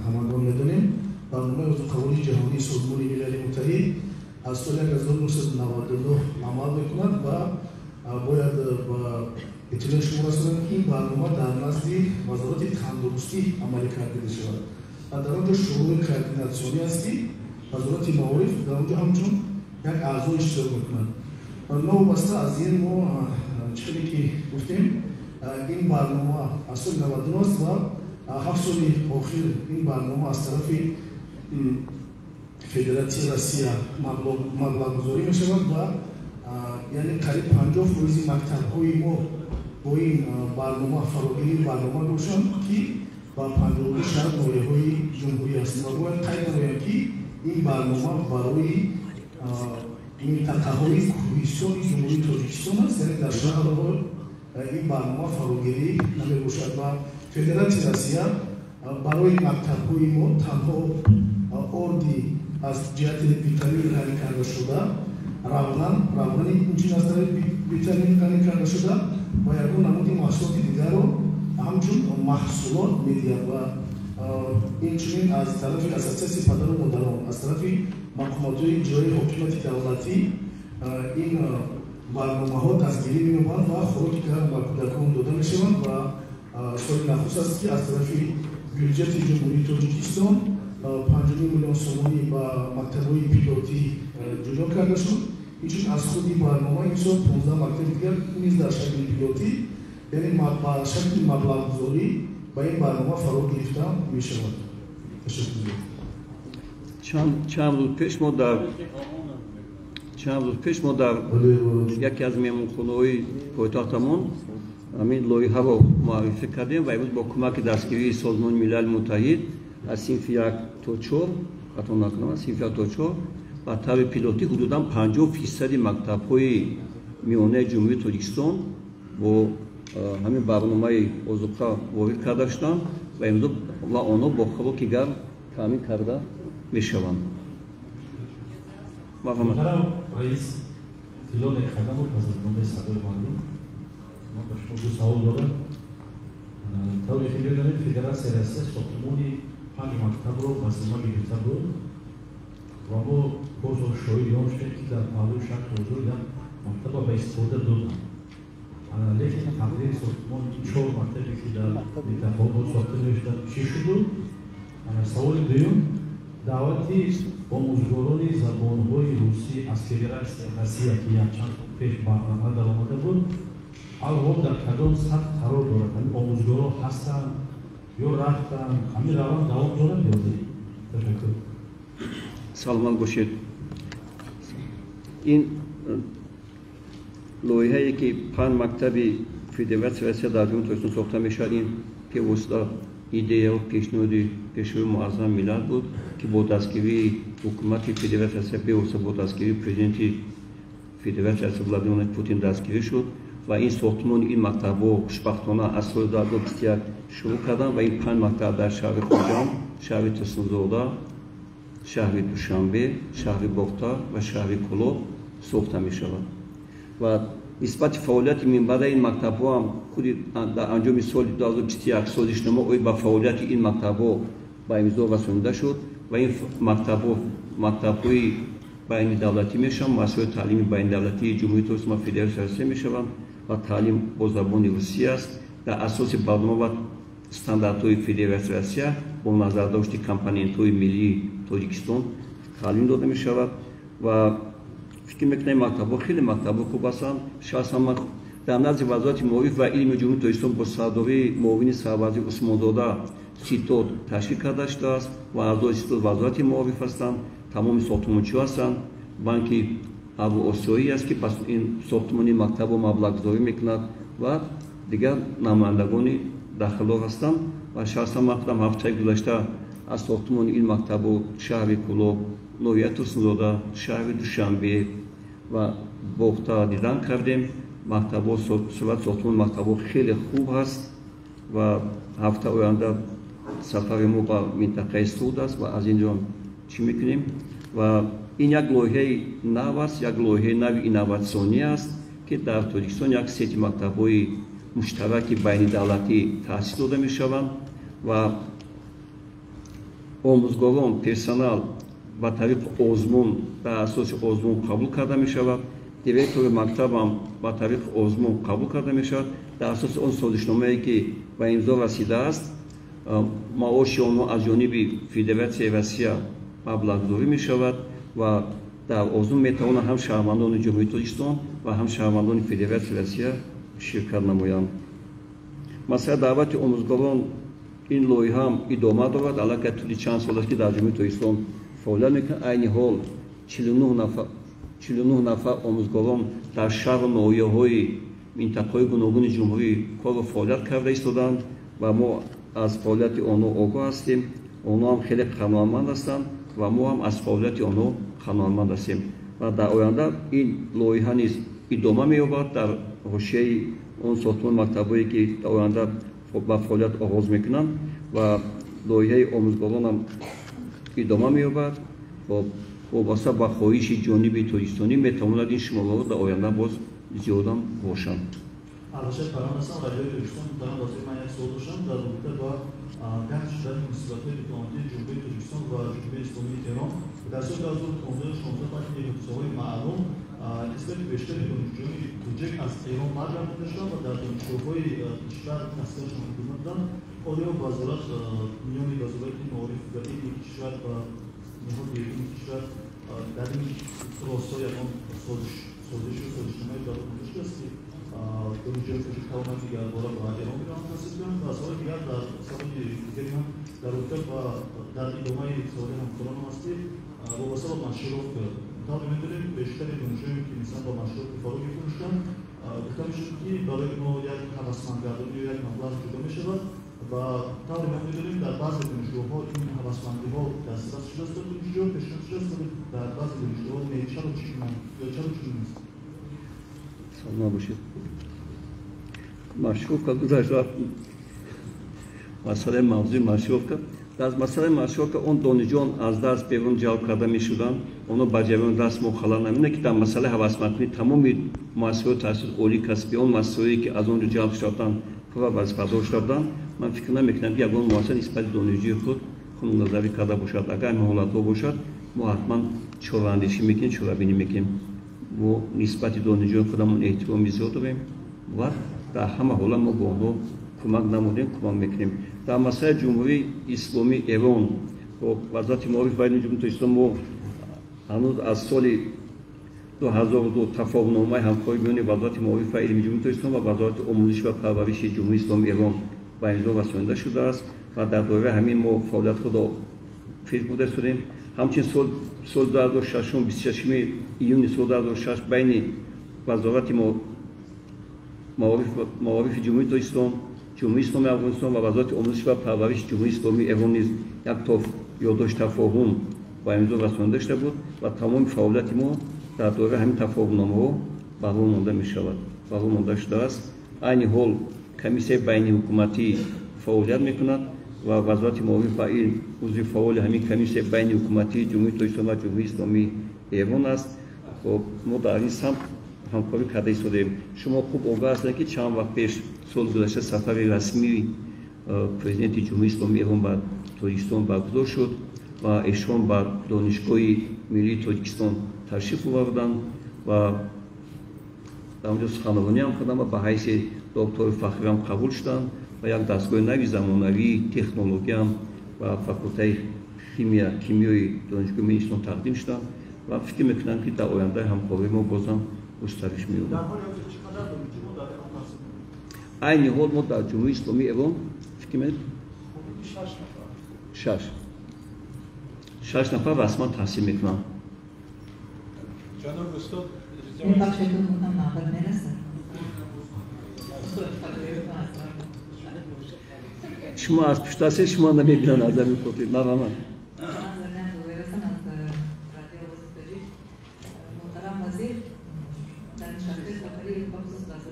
ҳамагон медонем, барномаи озуқавории ҷаҳонии Созмони Милали Муттаҳид аз соли 1999 амал мекунад ва бояд ба иттилои шумо расонам, ки ин барнома дар назди Вазорати тандурустӣ амалӣ карда мешавад ва дар он ҷо шӯрои координатсионӣ аст, ки Вазорати маориф дар он ҷо ҳамчун як аъзо иштирок мекунад. Ва новобаста аз ин, мо чӣ хеле ки гуфтем, ин барнома аз соли 99 аст ва 7 соли охир ин барнома аз тарафи Федератсияи Россия маблағгузорӣ мешавад ва яъне қариб 50% мактабҳои мо бо ин барнома фарогирии барнома бошанд, ки ба 52 шаҳр ноҳияҳои ҷумҳурӣ аст. Ва бояд қайд намоям, ки ин барнома барои минтақаҳои кӯҳистони Ҷумҳурии Тоҷикистон аст, яъне дар шаҳрҳо ин барнома фарогирӣ намебошад. Ва Федератсияи Россия барои мактабҳои мо танҳо орди аз ҷиҳати витамин ғанӣ карда шуда, равғани инчунин аз тарафи витамин ғанӣ карда шуда ва ягон намуди маҳсулоти дигарро ҳамчун маҳсулот медиҳад. Ва инчунин аз тарафи Ассотсиатсияи падару модарон, аз тарафи мақомотҳои иҷроии ҳокимияти давлатӣ ин барномаҳо дастгирӣ меёбанд ва хӯроки гарм ба кӯдакон дода мешаванд. Ва соли нахуст аст, ки аз тарафи бюҷети Ҷумҳурии Тоҷикистон 5 миллион сомонӣ ба мактабҳои пилотӣ ҷудо карда шуд. Инчунин аз худи барнома имсол 15 мактаби дигар низ дар шакли пилотӣ, яъне ба шакли маблағгузорӣ ба ин барнома фаро гирифта мешавад. Ташаккур. Чанд рӯз пеш мо дар яке аз меҳмонхонаҳои пойтахтамон ҳамин лоиҳаро муаррифӣ кардем ва имрӯз бо кӯмаки дастгирии Созмони Милали Муттаҳид аз синфи 1 то 4, хато накунам, аз синфи 1 то 4 ба таври пилотӣ ҳудудан 50% мактабҳои миёнаи Ҷумҳурии Тоҷикистон бо ҳамин барномаи озуқа ворид карда шуданд ва имрӯз ва онҳо бо хӯроки гарм таъмин карда мешаванд. Муҳтарам раис, Тилло Некқадамов аз рӯзномаи Садои мардум. Ман ба шумо ду савол дорам. Тавре ки медонед, Федератсияи Россия сохтмони 5 мактабро ба зимма гирифта буд ва мо бозо шоҳиди он шудем, ки дар паҳлӯи шаҳри Озод як мактаба ба истифода доданд. Лекин тақдири сохтмони 4 мактабе, ки дар минтақаҳо сохта мешуданд, чӣ шуду? Саволи дуюм, даъвати омӯзгорони забонҳои русӣ аз Федератсияи Россия, ки якчанд сол пеш ба амал даромада буд, алҳол дар кадом сатҳ қарор дорад? Ҳамин омӯзгорон ҳастанд ё рафтанд? Ҳамин раванд давом дорад ё не? Ташаккур. Саломат бошед. Ин лоиҳае, ки 5 мактаби Федератсияи Россия дар Ҷумҳурии Тоҷикистон сохта мешавад, ин бевосита идея ва пешниҳоди Пешвои Муаззами миллат буд, ки бо дастгирии ҳукумати Федератсияи Россия, бевосита бо дастгирии президенти Федератсияи Россия Владимир Путин дастгирӣ шуд ва ин сохтмони ин мактабҳо хушбахтона аз соли 2021 шурӯъ карданд ва ин 5 мактаб дар шаҳри Хуҷанд, шаҳри Турсунзода, шаҳри Душанбе, шаҳри Бохтар ва шаҳри Кӯлоб сохта мешавад. Ва нисбати фаъолияти минбаъдаи ин мактабҳо ҳам худи дар анҷоми соли 2021 созишнома оид ба фаъолияти ин мактабҳо ба имзо расонида шуд ва ин мактабҳо мактабҳои байнидавлатӣ мешаванд, муассисаҳои таълими байнидавлатии Ҷумҳурии Тоҷикистон ва Федератсияи Россия мешаванд ва таълим бо забони русӣ аст. Дар асоси барнома ва стандартҳои Федератсияи Россия бо назардошти компонентҳои миллии Тоҷикистон таълим дода мешавад ва фикр мекунем мактабҳо хеле мактабҳо хуб ҳастанд. Шахсан ман дар назди Вазорати маориф ва илми Ҷумҳурии Тоҷикистон бо сардории муовини сарвазир Усмонзода ситод ташкил карда шудааст ва аъзои ситод Вазорати маориф ҳастанд, тамоми сохтмончиҳо ҳастанд. Банки Авруосиёӣ аст, ки ин сохтмони мактабро маблағгузорӣ мекунад ва дигар намояндагони дахлдор ҳастанд. Ва шахсан ман худам ҳафтаи гузашта аз сохтмони ин мактабу шаҳри Кӯлоб, ноҳияи Турсунзода, шаҳри Душанбе ва Бохтар дидан кардем Мактабҳо, суръати сохтмони мактабҳо хеле хуб ҳаст ва ҳафта оянда сафари мо ба минтақаи Суғд аст ва аз ин ҷо чӣ мекунем. Ва ин як лоиҳаи нав аст, як лоиҳаи нави инноватсионӣ аст, ки дар Тоҷикистон як сети мактабҳои муштараки байнидавлатӣ таъсис дода мешаванд ва омӯзгорон, персонал ба тариқи озмун, дар асоси озмун қабул карда мешавад. Директори мактабам ба тариқи озмун қабул карда мешавад. Дар асоси он созишномае, ки ба имзо расидааст, маоши онҳо аз ҷониби Федератсияи Россия маблағгузорӣ мешавад ва дар озмун метавонанд ҳам шаҳрвандони Ҷумҳурии Тоҷикистон ва ҳам шаҳрвандони Федератсияи Россия ширкат намоянд. Масъалаи даъвати омӯзгорон, ин лоиҳа ҳам идома дорад. Аллакай тӯли чанд сол аст, ки дар Ҷумҳурии Тоҷикистон фаъолият мекунад. Айни ҳол 49 нафар омӯзгорон дар шаҳру ноҳияҳои минтақаҳои гуногуни ҷумҳурӣ кору фаъолият карда истодаанд ва мо аз фаъолияти онҳо огоҳ ҳастем. Онҳо ҳам хеле қаноатманд ҳастанд ва мо ҳам аз фаъолияти онҳо қаноатманд ҳастем. Ва дар оянда ин лоиҳа низ идома меёбад дар ҳошияи он сохтмони мактабҳое, ки дар оянда ба фаъолият оғоз мекунанд, ва лоиҳаи омӯзгорон ҳам идома меёбад. Вобаста ба хоҳиши ҷониби тоҷикистонӣ метавонад ин шумораҳо дар оянда боз зиёдам бошанд. Албатта, Фарҳон ҳастам, Радиои Тоҷикистон. Муҳтарам вазир, ман як суол доштам дар робита ба гарм шудани муносибатҳои дипломатии Ҷумҳурии Тоҷикистон ва Ҷумҳурии Исломии Эрон. Дар соли 2015 баъди ҳодисаҳои маълум нисбати бештари донишҷӯёни тоҷик аз Эрон баргардонида шуданд ва дар донишгоҳҳои кишвар таҳсилашон идома доданд. Оё вазорат миёни Вазорати маориф ва илми кишвар ва ниҳоди илми кишвар дар ин росто ягон созишу созишномае ба роҳ монда шудааст, ки донишҷӯёни тоҷик тавонанд дигарбора ба Эрон бираванд, таҳсил кунанд? Ва саволи дигар, дар саволи дигари ман дар робита ба дар идомаи саволи ҳамкоронам аст, ки вобаста ба маршировка, тавре медонем, бештари донишҷӯёне, ки мисалан ба маршировка фаро гирифта мешуданд, гуфта мешуд, ки барои онҳо як ҳавасмандгардонӣ ё як маблағ ҷудо мешавад. Ва тавре мо медонем, дар баъзе донишгоҳҳо ин ҳавасмандиҳо дастрас шудааст ба донишҷӯ, пешниҳод шудааст, вале дар баъзе донишгоҳҳо не. Чаро чунин ё чаро чунин аст? Саломат бошед. Маршировка гузашт, масъалаи мавзӯи маршировка. Дар масъалаи маршировка он донишҷӯён аз дарс берун ҷалб карда мешуданд, онҳо ба ҷараёни дарс мухаллал намекунанд, ки дар масъалаи ҳавасмандкунӣ тамоми муассисаҳои таҳсилоти олии касбӣ, он муассисаҳое, ки аз он ҷо ҷалб шуда буданд, пурра вазифадор шуда буданд. Ман фикр намекунам, ки ягон муассиса нисбати донишҷӯи худ хунукназарӣ карда бошад. Агар ҳамин ҳолатҳо бошад, мо ҳатман чораандешӣ мекунем, чорабинӣ мекунем. Мо нисбати донишҷӯёни худамон эҳтироми зиёд дорем ва дар ҳама ҳолат мо бо онҳо кӯмак намудем, кӯмак мекунем. Дар масъалаи Ҷумҳурии Исломии Эрон бо Вазорати маориф ва илми Ҷумҳурии Тоҷикистон мо ҳанӯз аз соли 2002 тафоҳумномаи ҳамкорӣ миёни Вазорати маориф ва илми Ҷумҳурии Тоҷикистон ва Вазорати омӯзиш ва парвариши Ҷумҳурии Исломии Эрон ба имзо расонида шудааст ва дар доираи ҳамин мо фаъолияти худро пеш бурда истодем. Ҳамчунин соли 2006, 26 июни соли 2006 байни Вазорати маорифи Ҷумҳурии Тоҷикистон, Ҷумҳурии Исломии Афғонистон ва Вазорати омӯзиш ва парвариши Ҷумҳурии Исломии Эрон низ як ёддошти тафоҳум ба имзо расонида шуда буд ва тамоми фаъолияти мо дар доираи ҳамин тафоҳумномаҳо ба роҳ монда мешавад, ба роҳ монда шудааст. Айни ҳол комиссияи байниҳукуматӣ фаъолият мекунад ва Вазорати маориф ва илм узви фаъоли ҳамин комиссияи байниҳукуматии Ҷумҳурии Тоҷикистон ва Ҷумҳурии Исломии Эрон аст. Хоб, мо дар ин самт ҳамкорӣ карда истодаем. Шумо хуб огоҳ ҳастед, ки чанд вақт пеш, соли гузашта, сафари расмии президенти Ҷумҳурии Исломии Эрон ба Тоҷикистон баргузор шуд ва эшон ба Донишгоҳи миллии Тоҷикистон ташриф оварданд ва дар онҷо суханрониам карданд ва ба ҳайси доктори фахриам қабул шуданд ва як дастгоҳи нави замонавии технологиям ба факултаи химия кимиёи Донишгоҳи миллии Ислом тақдим шуданд ва фикр мекунам, ки дар ояндаи ҳамкории мо бозам густариш меёбад. Айни ҳол мо дар Ҷумҳурии Исломии Эрон, фикр менед, шаш нафар расман таҳсил мекунанд. Ҷаноб устод. Мебахшед, навбат мерасад. Шумо аз пушт ҳастед, шумо намебинанд, аз ҳамин хотир марҳамат. Муҳтарам вазир, дар нишастҳои сафарӣ, бахусус вазорат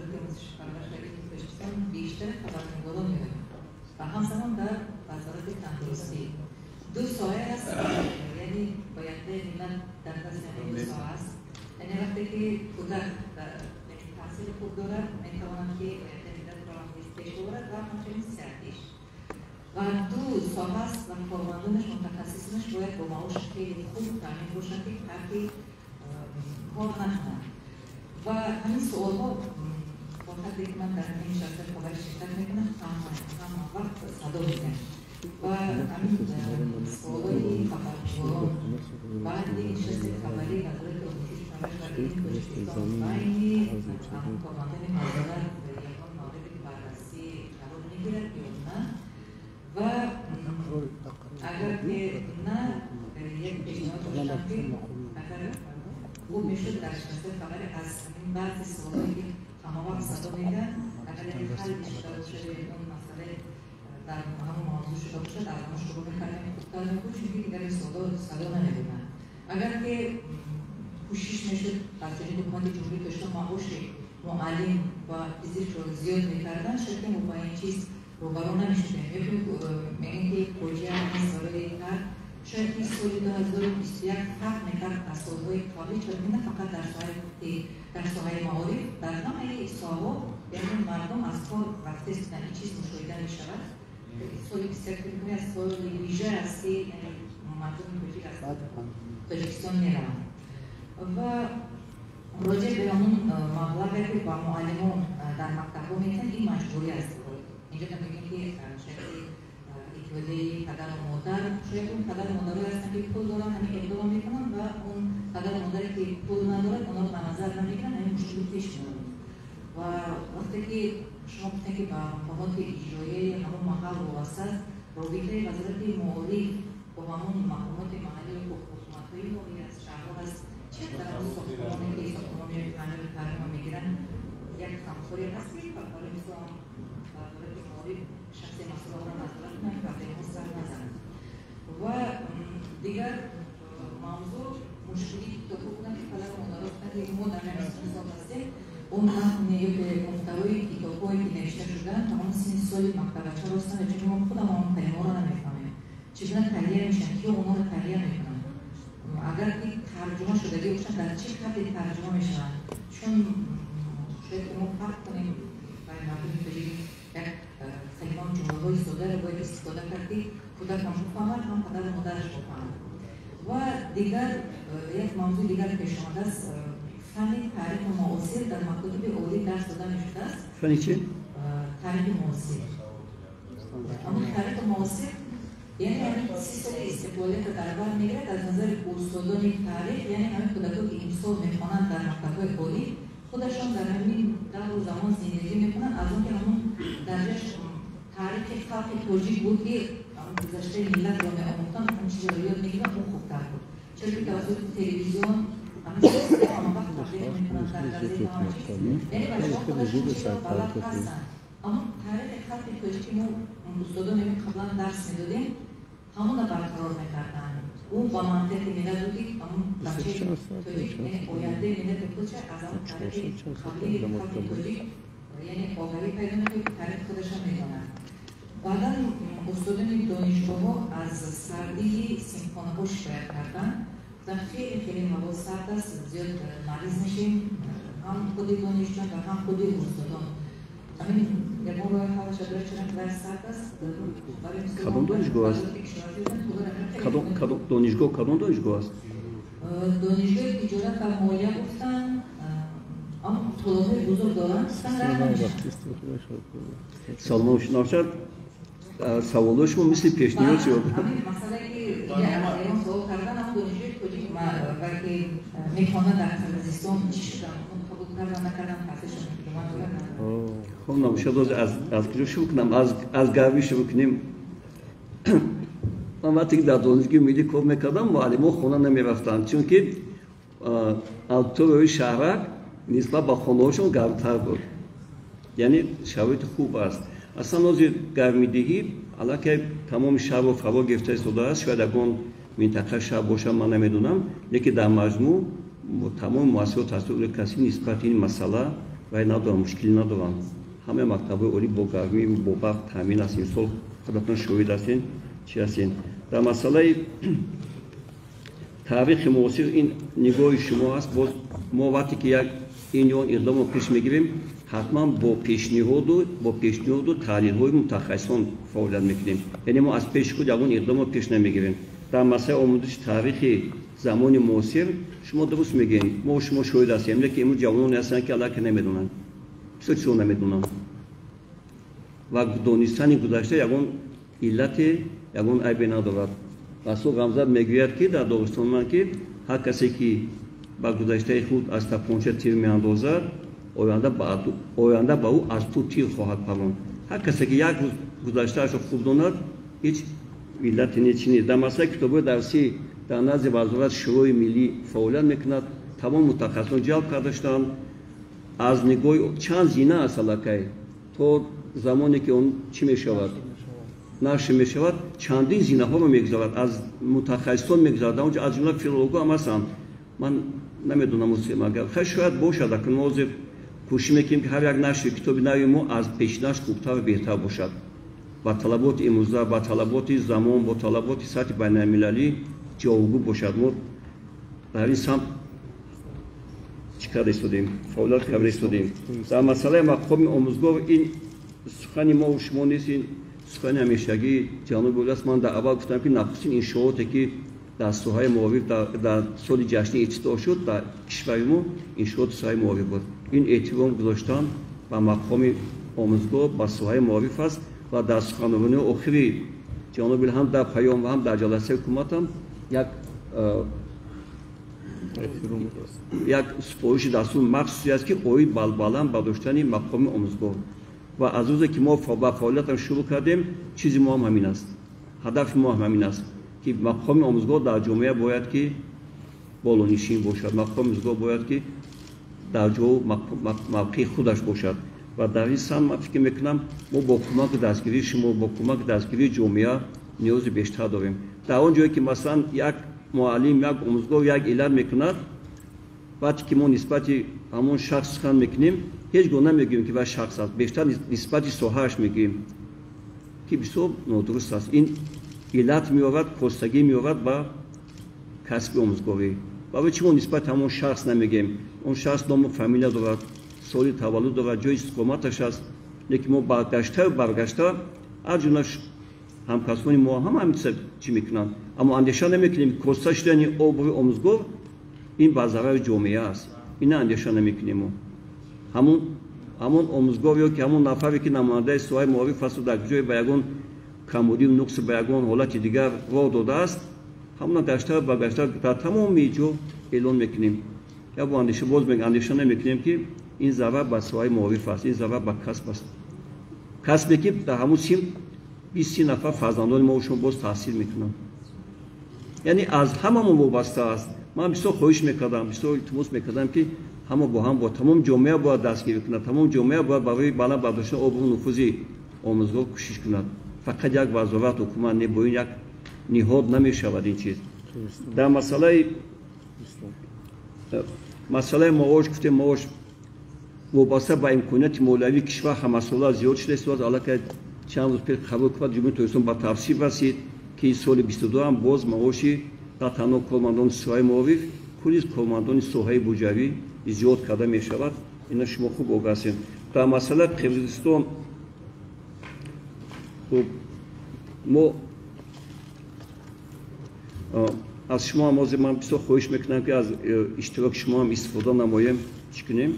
Ду соҳа аст, яъне ояндаи миллат дар дасти ҳамин ду соҳа аст. Яъне вақте ки кӯдак таҳсили хуб дорад, метавонад ки ояндаи миллатро ҳам пеш бибарад ва ҳамчунин сиҳатиш. Ва ду соҳа аст ва кормандонаш, мутахассисонаш бояд бо маоши хеле хуб таъмин бошанд, ки тарки кор накунанд. Ва ҳамин суолҳо бо қадре ки ман дар ҳамин нишастҳои хабарӣ ширкат мекунам, ҳама вақт садо медиҳам. Ва ҳамин суолҳои хабарнигорон баъди нишасти хабарӣ Вазорати омӯзиши парвариш ва илми Тоҷикистон байни кормандони вазорат ягон мавриди баррасӣ қарор мегирад ё на? Ва агар ки на, як пешниҳод доштам, ки агар хуб мешуд дар нишастҳои хабарӣ аз ҳамин баъзе суолҳое ки ҳамавақт садо медиҳанд, агар яке ҳал шуда бошад ё он масъалаи дар ҳамон мавзӯъ шуда бошад, аз он шурӯъ мекардем, хубтар мебуд, чунки дигар суолҳо садо намедоданд. Агар ки кӯшиш мешуд аз ҷониби ҳукумати Ҷумҳурии Тоҷикистон маоши муаллим ва физикро зиёд мекарданд, шояд ки мо ба ин чиз рӯбарӯ намешудем. Ё ки мегӯем ки фоҷиа нест барои кар, шояд ки соли 2021 фарқ мекард аз солҳои қаблӣ, чунки на фақат дар соҳаи маориф, дар ҳамаи соҳаҳо, яъне мардум аз кор рафта истоданд, ин чиз мушоҳида мешавад. Соли 21 фикр мекунем аз соли вижа аст, ки яъне мардуми тоҷик аз Тоҷикистон мераванд. Ва роҷеъ ба ҳамон маблағе ки ба муаллимон дар мактабҳо медиҳанд, ин маҷбурӣ аст. Инҷо мегӯем ки шояд иттиҳодияи падару модар, шояд он падару модарое ҳастанд, ки пул доранд, ҳамин иқдомо мекунанд, ва он падару модаре ки пул надорад, онҳоро ба назар намегиранд, ҳамин мушкилӣ пеш меояд. Ва вақте ки шумо гуфтем, ки ба мақомоти иҷроияи ҳамон маҳал вобаста аст, робитаи Вазорати маориф бо ҳамон мақомоти маҳалли ҳукуматҳои ноҳия аст, шаҳрҳо аст, чӣ дар он сохтмоне ки сохтмони таъмиру тармима мегиранд, як ҳамкорӣ ҳаст, ки барои мисол Вазорати маориф шахси масъуларо назорат кунанд, проблемҳо сар назананд. Ва дигар мавзӯъ мушкилии китобҳо буданд, ки падару модаро гуфтанд, ки мо дар ҳамин сол ҳастем, он матни ё ки муҳтавои китобҳое ки навишта шудаанд, тамоми синни соли мактабачаро ҳастанд, чунки мо худамон он калимаҳоро намефаҳмем. Чӣ гуна таҳия мешаванд, киё онҳоро таҳия мекунанд? Агар ки тарҷума шудагӣ бошанд, дар чӣ ҳадде тарҷума мешаванд? Чун шояд ки мо фарқ кунем, барои мардуми тоҷик як калимаву ҷумлаҳои содаро бояд истифода кард, ки кӯдак ҳам бифаҳмад, ҳам падару модараш бифаҳмад. Ва дигар як мавзӯи дигар пеш омадааст: фанни таърихи муосир дар мактаби олӣ дарс дода мешудааст. Фанни чи? Таърихи муосир. Аммо таърихи муосир яъне ҳамин 30 соли истиқлолиятро дар бар мегирад. Аз назари устодони таърих, яъне ҳамин кӯдакое ки имсол мехонанд дар мактабҳои олӣ, худашон дар ҳамин давру замон зиндагӣ мекунанд, аз он ки ҳамон дарҷаш таърихи халқи тоҷик буд, ки гузаштаи миллатро меомӯхтанд, ҳамин чизро ёд мегиранд, он хубтар буд. Чаро ки тавассути телевизион ҳамин чизро ҳамавақт таблиғ мекунанд, дар газета ҳама чиз, яъне бачаҳо худашон чизро балад ҳастанд. Аммо таърихи халқи тоҷики мо устодон қаблан дарс медодем, ҳамона барқарор мекарданд. Ӯ ба манфиати миллат буд, ки ҳамон бачаи тоҷик, яъне ояндаи миллати худша аз ҳамон таърихи қаблии халқи тоҷик, яъне огаҳӣ пайдо мекунад, ки таърихи худашро медонад. Баъдан устодони донишгоҳҳо аз сардии синфхонаҳо шикоят карданд. Гуфтанд, хеле хеле ҳаво сард аст, зиёд мариз мешем, ҳам худи донишҷӯён ва ҳам худи устодон. Ҳамин ягон роҳи ҳаллаша дорад, чаро қадар сард аст? Кадом донишгоҳ аст? Кадом донишгоҳ, кадом донишгоҳ аст? Донишгоҳи тиҷорат ва молия гуфтанд, аммо толорҳои бузург доранд. Саломат бошед. Саволҳои шумо мисли пешниҳод шуд. Ҳамин масъалае ки ягон савол кардан, ҳамон донишҷӯи тоҷик ки мехонад дар Қирғизистон, чӣ шудам, он қабул кардан накардан, таҳсилшон идома дорад? Хуб, набошад, аз куҷо шурӯъ кунам? Аз гармӣ шурӯъ кунем. Ман вақте ки дар донишгоҳи миллӣ кор мекардам, муаллимҳо хона намерафтанд, чунки аудиторияи шаҳрак нисбат ба хонаҳошон гармтар буд, яъне шароити хуб аст. Аслан ҳозир гармидиҳӣ аллакай тамоми шаҳрро фаро гирифта истодааст. Шояд ягон минтақа шаҳр бошад, ман намедонам, лекин дар маҷмӯъ тамоми муассисаҳои таҳсилоти касбӣ нисбати ин масъала вай надоранд, мушкилӣ надоранд. Ҳамаи мактабҳои олӣ бо гармӣ, бо барқ таъмин аст. Имсол худатон шоҳид ҳастед, чӣ ҳастед. Дар масъалаи таърихи муосир ин нигоҳи шумо аст. Боз мо вақте ки як ин ё он иқдомро пеш мегирем, ҳатман бо пешниҳоду таҳлилҳои мутахассисон фаъолият мекунем. Яъне мо аз пеши худ ягон иқдомро пеш намегирем. Дар масъалаи омӯзиши таърихи замони муосир шумо дуруст мегӯед, мо шумо шоҳид ҳастем, лекин имрӯз ҷавононе ҳастанд, ки аллакай намедонанд, бисёр чизо намедонанд ва донистани гузашта ягон иллате, ягон айбе надорад. Расул Ғамзат мегӯяд, ки дар Доғистон ман ки ҳар касе ки ба гузаштаи худ аз тапонча тир меандозад, оянда ба ӯ аз ту тир хоҳад паронд. Ҳар касе ки як рӯз гузаштаашро хуб донад, ҳеҷ иллате не, чи нест. Дар масъалаи китобҳои дарсӣ дар назди вазорат Шӯрои миллӣ фаъолият мекунад, тамом мутахассисон ҷалб карда шуданд. Аз нигоҳи чанд зина аст аллакай то замоне ки он чӣ мешавад, нашр мешавад, чандин зинаҳоро мегузарад, аз мутахассисон мегузарад, онҷо аз ҷумла филологҳо ҳам ҳастанд. Ман намедонам, агар хай шояд бошад, акун мо ҳозир кӯшиш мекунем, ки ҳар як нашри китоби нави мо аз пешинаш хубтару беҳтар бошад, ба талаботи имрӯза, ба талаботи замон, бо талаботи сатҳи байналмилалӣ ҷавобгӯ бошад. Мо дар ин самт чӣ карда истодем, фаъолият карда истодем. Дар масъалаи мақоми омӯзгор ин сухани мо шумо нест, ин сухани ҳамешагии ҷаноби олӣ аст. Ман дар аввал гуфтам, ки нахустин иншооте ки дар соҳаи маориф дар соли ҷашнӣ ифтитоҳ шуд дар кишвари мо, иншооти соҳаи маориф буд. Ин эҳтиром гузоштан ба мақоми омӯзгор, ба соҳаи маориф аст ва дар суханронии охири ҷаноби ҳам дар паём ва ҳам дар ҷаласаи ҳукуматам як супориши дастури махсусе аст, ки оид ба баланд бардоштани мақоми омӯзгор. Ва аз рӯзе ки мо ба фаъолиятам шурӯъ кардем, чизи мо ҳам ҳамин аст, ҳадафи мо ҳам ҳамин аст, ки мақоми омӯзгор дар ҷомеа бояд ки болонишин бошад, мақоми омӯзгор бояд ки дар ҷо мавқеи худаш бошад. Ва дар ин самт ман фикр мекунам, мо бо кӯмаки дастгирии шумо, бо кӯмаки дастгирии ҷомеа ниёзи бештар дорем. Дар он ҷое ки масалан як муаллим, як омӯзгор як иллат мекунад, вақте ки мо нисбати ҳамон шахс сухан мекунем, ҳеҷ гоҳ намегӯем, ки вай шахс аст, бештар нисбати соҳааш мегӯем, ки бисёр нодуруст аст. Ин иллат меорад, костагӣ меорад ба касби омӯзгорӣ. Барои чӣ мо нисбати ҳамон шахс намегӯем? Он шахс ному фамилия дорад, соли таваллуд дорад, ҷои истиқоматаш аст, лекин мо баргаштаю баргашта аз ҷумла ҳамкасбони мо ҳама ҳамин чиза чӣ мекунанд, аммо андеша намекунем коста шудани обрӯи омӯзгор ин ба зарари ҷомеа аст. Ина андеша намекунем мо. Ҳамон омӯзгор ё ки ҳамон нафаре ки намояндаи соҳаи маориф асту дар ҷое ба ягон камбудию нуқси, ба ягон ҳолати дигар роҳ додааст, ҳамона гаштаю баргашта дар тамоми ҷо эълон мекунем. Як бо андеша боз андеша намекунем, ки ин зарар ба соҳаи маориф аст, ин зарар ба касб аст, касбе ки дар ҳамон син 20 нафар фарзандони мо шумо боз таҳсил мекунанд. Яъне аз ҳамамон вобаста аст. Ман бисёр хоҳиш мекардам, бисёр илтимос мекардам, ки ҳама бо ҳам, бо тамоми ҷомеа бояд дастгирӣ кунад, тамоми ҷомеа бояд барои баланд бардоштани обрӯ нуфузи омӯзгор кӯшиш кунад. Фақат як вазорат, ҳукумат не, бо ин як ниҳод намешавад ин чиз. Дар масъалаи маош гуфтем, маош вобаста ба имконияти молиявии кишвар ҳамасола зиёд шуда истодааст. Аллакай чанд рӯз пеш қабул ҳукумати Ҷумҳурии Тоҷикистон ба тавсиф расид, ки соли 22 ҳам боз маоши на танҳо кормандони соҳаи маориф, кулли кормандони соҳаи буҷавӣ зиёд карда мешавад. Ина шумо хуб огаҳ ҳастед. Дар масъалаи Қирғизистон мо аз шумо ҳам ҳозир ман бисёр хоҳиш мекунам, ки аз иштироки шумо ҳам истифода намоем, чӣ кунем.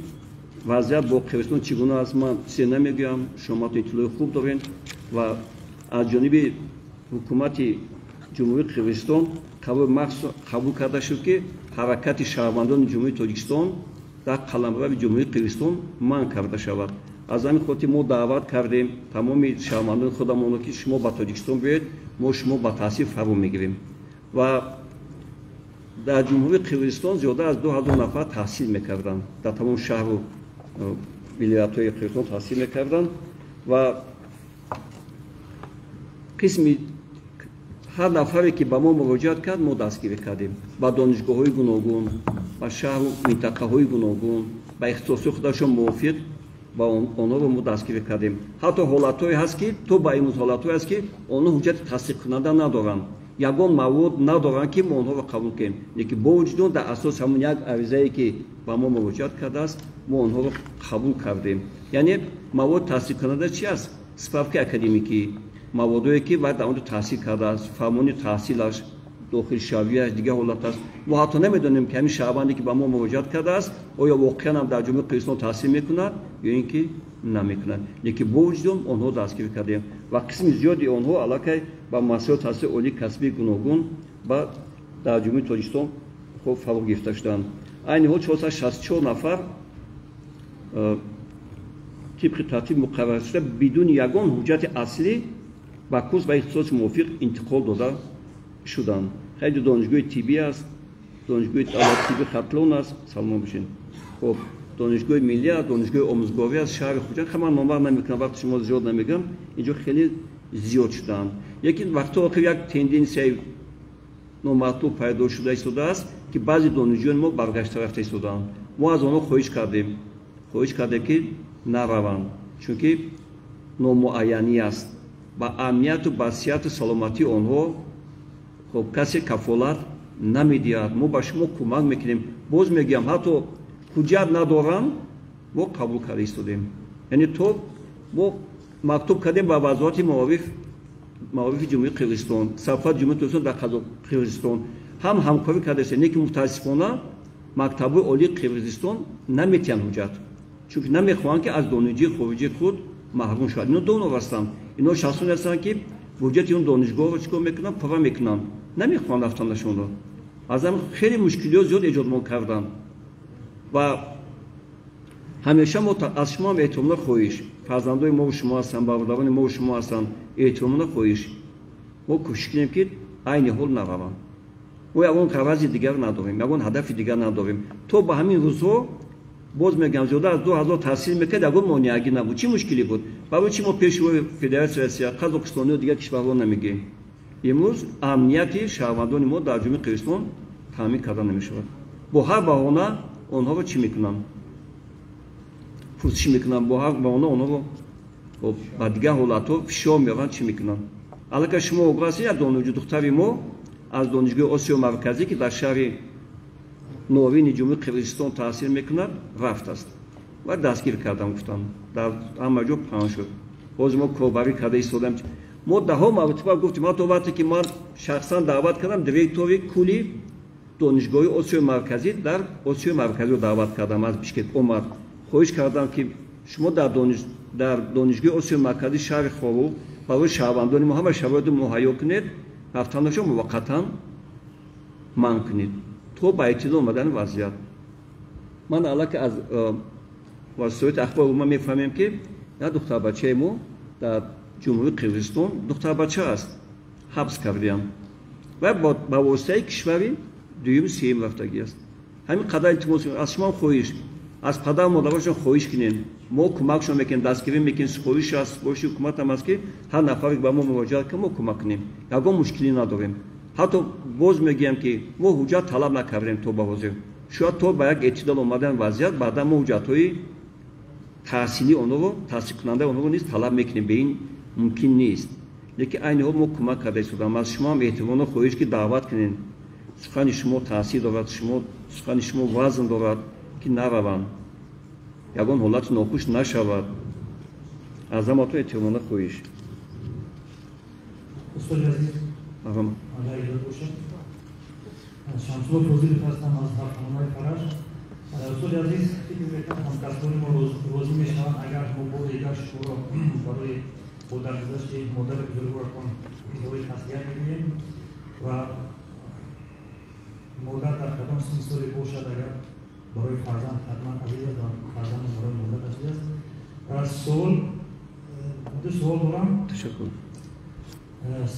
Вазъият бо Қирғизистон чӣ гуна аст, ман чизе намегӯям, шумо иттилои хуб доред ва аз ҷониби ҳукумати Ҷумҳурии Қирғизистон қабул карда шуд, ки ҳаракати шаҳрвандони Ҷумҳурии Тоҷикистон дар қаламрави Ҷумҳурии Қирғизистон манъ карда шавад. Аз ҳамин хотир мо даъват кардем тамоми шаҳрвандони худамонро, ки шумо ба Тоҷикистон биёед, мо шумо ба таҳсил фаро мегирем. Ва дар Ҷумҳурии Қирғизистон зиёда аз 2000 нафар таҳсил мекарданд, дар тамоми шаҳру вилоятҳои Қирғизистон таҳсил мекарданд ва қисми ҳар нафаре ки ба мо муроҷиат кард, мо дастгирӣ кардем ба донишгоҳҳои гуногун, ба шаҳру минтақаҳои гуногун, ба ихтисоси худашон мувофиқ ба онҳоро мо дастгирӣ кардем. Ҳатто ҳолатҳое ҳаст, ки то ба имрӯз ҳолатҳое ҳаст, ки онҳо ҳуҷҷати тасдиқкунанда надоранд. Ягон мавод надоранд, ки мо онҳоро қабул кунем. Лекин бо вуҷуди он, дар асоси ҳамон як аризае, ки ба мо муроҷиат кардааст, мо онҳоро қабул кардем. Яъне мавод таҳсилкунанда чи аст? Справкаи академикӣ, маводое, ки вай дар он ҷо таҳсил кардааст, фармони таҳсилаш, дохилшавиаш, дигар ҳолат аст. Мо ҳатто намедонем, ки ҳамин шаҳрванде, ки ба мо муроҷиат кардааст, оё воқеан ҳам дар Ҷумҳурии Қирғизистон таҳсил мекунад ё ин ки намекунад. Лекин бо вуҷуди он онҳо дастгирӣ кардем ва қисми зиёди онҳо аллакай ба муассисаҳои таҳсили олии касбии гуногун ба дар Ҷумҳурии Тоҷикистон хуб фаро гирифта шуданд. Айни ҳол 464 нафар тибқи тартиб муқарраршуда, бидуни ягон ҳуҷҷати аслӣ ба курс ва ихтисоси мувофиқ интиқол дода шуданд. Хеле донишгоҳи тиббӣ аст, донишгоҳи давлати тибби Хатлон аст, саломат бошед. Хоб, донишгоҳи миллӣ аст, донишгоҳи омӯзгорӣ аст, шаҳри Хуҷанд. Ха, ман номбар намекунам, вақти шумо зиёд намегӯям, инҷо хеле зиёд шудаанд. Лекин вақтҳо охир як тенденсияи номатлуб пайдо шуда истодааст, ки баъзе донишҷӯёни мо баргашта рафта истодаанд. Мо аз онҳо хоҳиш кардем, ки нараванд, чунки номуайянӣ аст. Ба амнияту ба сиҳату саломатии онҳо хоб касе кафолат намедиҳад. Мо ба шумо кӯмак мекунем. Боз мегӯям, ҳатто ҳуҷҷат надоранд, мо қабул карда истодем. Яъне то мо мактуб кардем ба Вазорати маорифи Ҷумҳурии Қирғизистон, сафорати Ҷумҳурии Тоҷикистон дар Қирғизистон ҳам ҳамкорӣ кардаистем, лекин мутаассифона мактабҳои олии Қирғизистон наметиҳанд ҳуҷҷат, чунки намехоҳанд, ки аз донишҷӯи хориҷии худ маҳрум шавад. Ино донор ҳастанд, ино шахсоне ҳастанд, ки буҷети он донишгоҳро чӣ кор мекунанд? Пурра мекунанд. Намехоҳанд рафтанашонро. Аз ҳам хеле мушкилиҳо зиёд эҷод мо карданд ва ҳамеша мо аз шумо ҳам эҳтиромона хоҳиш, фарзандои мову шумо ҳастанд, бародарони мову шумо ҳастанд, эҳтиромона хоҳиш, мо кӯшиш кунем, ки айни ҳол нараванд. Мо ягон ғарази дигар надорем, ягон ҳадафи дигар надорем. То ба ҳамин рӯзҳо, боз мегӯям, зиёда аз 2000 таҳсил мекард, ягон монеагӣ набуд. Чӣ мушкилӣ буд? Барои чӣ мо пеши Федератсияи Россия, Қазоқистону дигар кишварҳо намегӯем? Имрӯз амнияти шаҳрвандони мо дар Ҷумҳурии Қирғизистон таъмин карда намешавад. Бо ҳар баҳона онҳоро чӣ мекунанд? Пурсиш мекунанд. Бо ҳар баҳона онҳоро ба дигар ҳолатҳо фишор меоранд, чӣ мекунанд. Аллакай шумо огоҳ ҳастед, як донишҷӯ духтари мо аз донишгоҳи Осиёи Марказӣ, ки дар шаҳри Норини Ҷумҳурии Қирғизистон таҳсил мекунад, рафтааст ва дастгир кардам, гуфтам, дар ҳама ҷо паҳн шуд. Ҳозир мо корбарӣ карда истодаем. Мо даҳо маротиба гуфтем, ҳатто вақте ки ман шахсан даъват кардам, директори кулли донишгоҳи Осиёи Марказӣ дар Осиёи Марказиро даъват кардам, аз Бишкек омад, хоҳиш кардам, ки шумо дар донишгоҳи Осиёи Марказӣ шаҳри Хоруғ барои шаҳрвандони мо ҳама шароитро муҳайё кунед, рафтанашон муваққатан манъ кунед то ба эътидол омадани вазъият. Ман аллакай аз васоити ахбори умма мефаҳмем, ки як духтарбачаи мо дар Ҷумҳурии Қирғизистон, духтарбача аст, ҳабс кардиям ва ба воситаи кишвари дуюм, сеюм рафтагӣ аст. Ҳамин қадар илтимос аз шумо, хоҳиш, аз падару модарашон хоҳиш кунем, мо кӯмакшон мекунем, дастгирӣ мекунем. Хоҳиш аст, боши ҳукуматам аст, ки ҳар нафаре ба мо муроҷиат кунад, мо кӯмак кунем. Ягон мушкилӣ надорем. Ҳатто боз мегӯям, ки мо ҳуҷҷат талаб накардем то ба ҳозир. Шояд то ба як эътидол омадани вазъият баъдан мо ҳуҷҷатҳои таҳсилии онҳоро, таҳсилкунандаи онҳоро низ талаб мекунем, бе ин мумкин нест. Лекин айни ҳол мо кӯмак карда истодам. Аз шумо ҳам эҳтиромона хоҳиш, ки даъват кунем, сухани шумо таъсир дорад, шумо сухани шумо вазн дорад, ки нараванд, ягон ҳолати нохуш нашавад. Аз ҳаматон эҳтиромона хоҳиш. Устоди азиз, агар иҷозат бошад, Шамсулло Фозилов ҳастам аз ҳафтаномаи Фараҷ. Устоди азиз, фикр мекунам, ҳамкасбони мо розӣ мешаванд, агар мо бори дигар шуморо барои бо даргузашти модари бузургворатон изҳори таслият мегӯем. Ва модар дар кадом синни соле бошад, агар барои фарзанд ҳатман азиз аст ва фарзанд барои модар азиз аст. Суол, ду суол дорам. Ташаккур.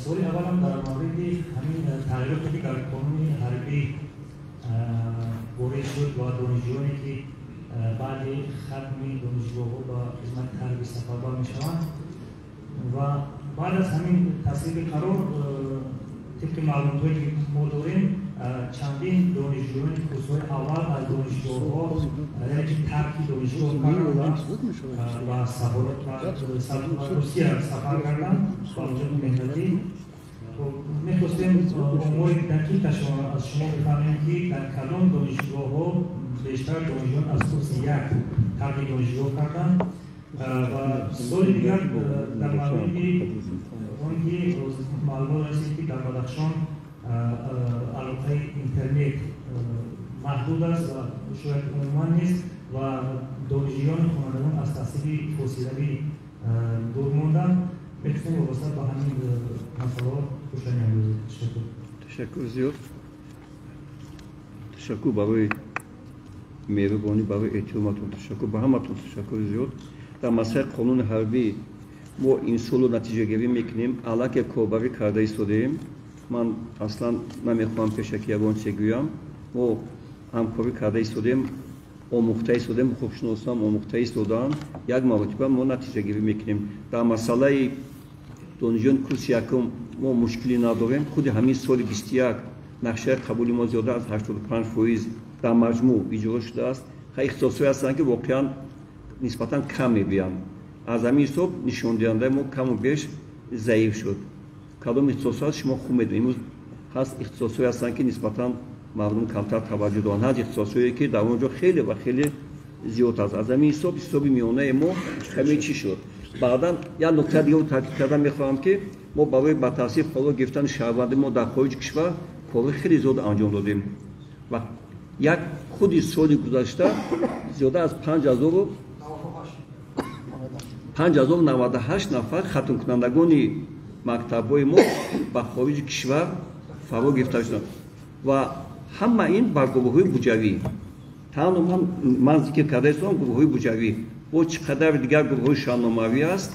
Суоли аввалам дар мавриди ҳамин тағйироте, ки дар қонуни ҳарбӣ ворид шуд ва донишҷӯёне, ки баъди хатми донишгоҳҳо ба хизмати ҳарбӣ сафарбар мешаванд. Ва баъд аз ҳамин тасвиби қарор, тибқи маълумотҳое, ки мо дорем, чандин донишҷӯёни курсҳои аввал аз донишгоҳҳо, яъне ки тарки донишгоҳ карданд ва Русия сафар карданд ба муҷаби меҳнатӣ. Мехостем омори дақиқашро аз шумо бифаҳмем, ки дар кадом донишгоҳҳо бештар донишҷӯён аз курси як тарки донишгоҳ карданд. Ва суоли дигар дар мавриди он ки маълумот расид, ки дар Бадахшон алоқаи интернет маҳдуд аст ва шояд умуман нест ва донишҷӯёни хонандагон аз таҳсили фосилавӣ дур монданд. Мехостем вобаста ба ҳамин масъалаҳо рӯшанӣ андозед. Ташаккур. Ташаккур зиёд. Ташаккур барои меҳрубонӣ, барои эҳтироматон, ташаккур ба ҳаматон, ташаккури зиёд. Дар масъалаи қонуни ҳарбӣ мо инсолу натиҷагирӣ мекунем, аллакай корбарӣ карда истодаем. Ман аслан намехоҳам пешаки ягон чизе гӯям. Мо ҳамкорӣ карда истодаем, омӯхта истодаем, ҳуқуқшиносам омӯхта истодаанд. Як маротиба мо натиҷагирӣ мекунем. Дар масъалаи донишҷӯёни курси якум мо мушкилӣ надорем. Худи ҳамин соли 21 нақшаи қабули мо зиёда аз 85% дар маҷмӯъ иҷро шудааст. Ихтисосҳое ҳастанд, ки воқеан нисбатан кам мебиёнд. Аз ҳамин ҳисоб нишондиҳандаи мо каму беш заиф шуд. Кадом ихтисосҳо аст, шумо хуб медонед. Имрӯз ҳаст ихтисосҳое ҳастанд, ки нисбатан мардум камтар таваҷҷӯҳ доранд, ҳаст ихтисосҳое, ки дар он ҷо хеле ва хеле зиёд аст. Аз ҳамин ҳисоб ҳисоби миёнаи мо каме чӣ шуд. Баъдан як нуктаи дигарро таъкид кардан мехоҳам, ки мо барои ба таҳсил фаро гирифтани шаҳрванди мо дар хориҷи кишвар кори хеле зиёд анҷом додем ва як худи соли гузашта зиёда аз 5098 нафар хатмкунандагони мактабҳои мо ба хориҷи кишвар фаро гирифта шуданд ва ҳама ин бар гурӯҳҳои буҷавӣ. Танҳо ман зикр карда истодам гурӯҳҳои буҷавӣ. Бо чӣ қадар дигар гурӯҳҳои шаҳрномавӣ аст,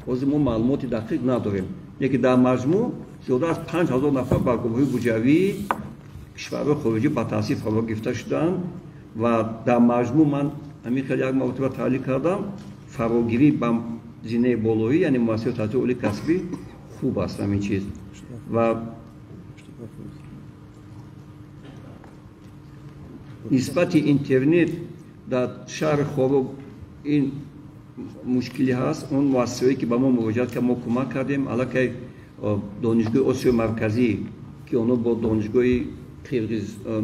ҳозир мо маълумоти дақиқ надорем. Лекин дар маҷмӯъ зиёда аз 5000 нафар бар гурӯҳҳои буҷавии кишварҳои хориҷӣ ба таҳсил фаро гирифта шуданд ва дар маҷмӯъ ман ҳамин хел як маротиба таҳлил кардам, фарогирӣ ба зинаи болоӣ, яъне муассисаи таҳсилоти олии касбӣ хуб аст ҳамин чиз. Ва нисбати интернет дар шаҳри Хороб ин мушкилӣ ҳаст. Он муассисаҳое, ки ба мо муроҷиат кард, мо кӯмак кардем. Аллакай донишгоҳи Осиёи Марказӣ, ки онҳо бо донишгоҳи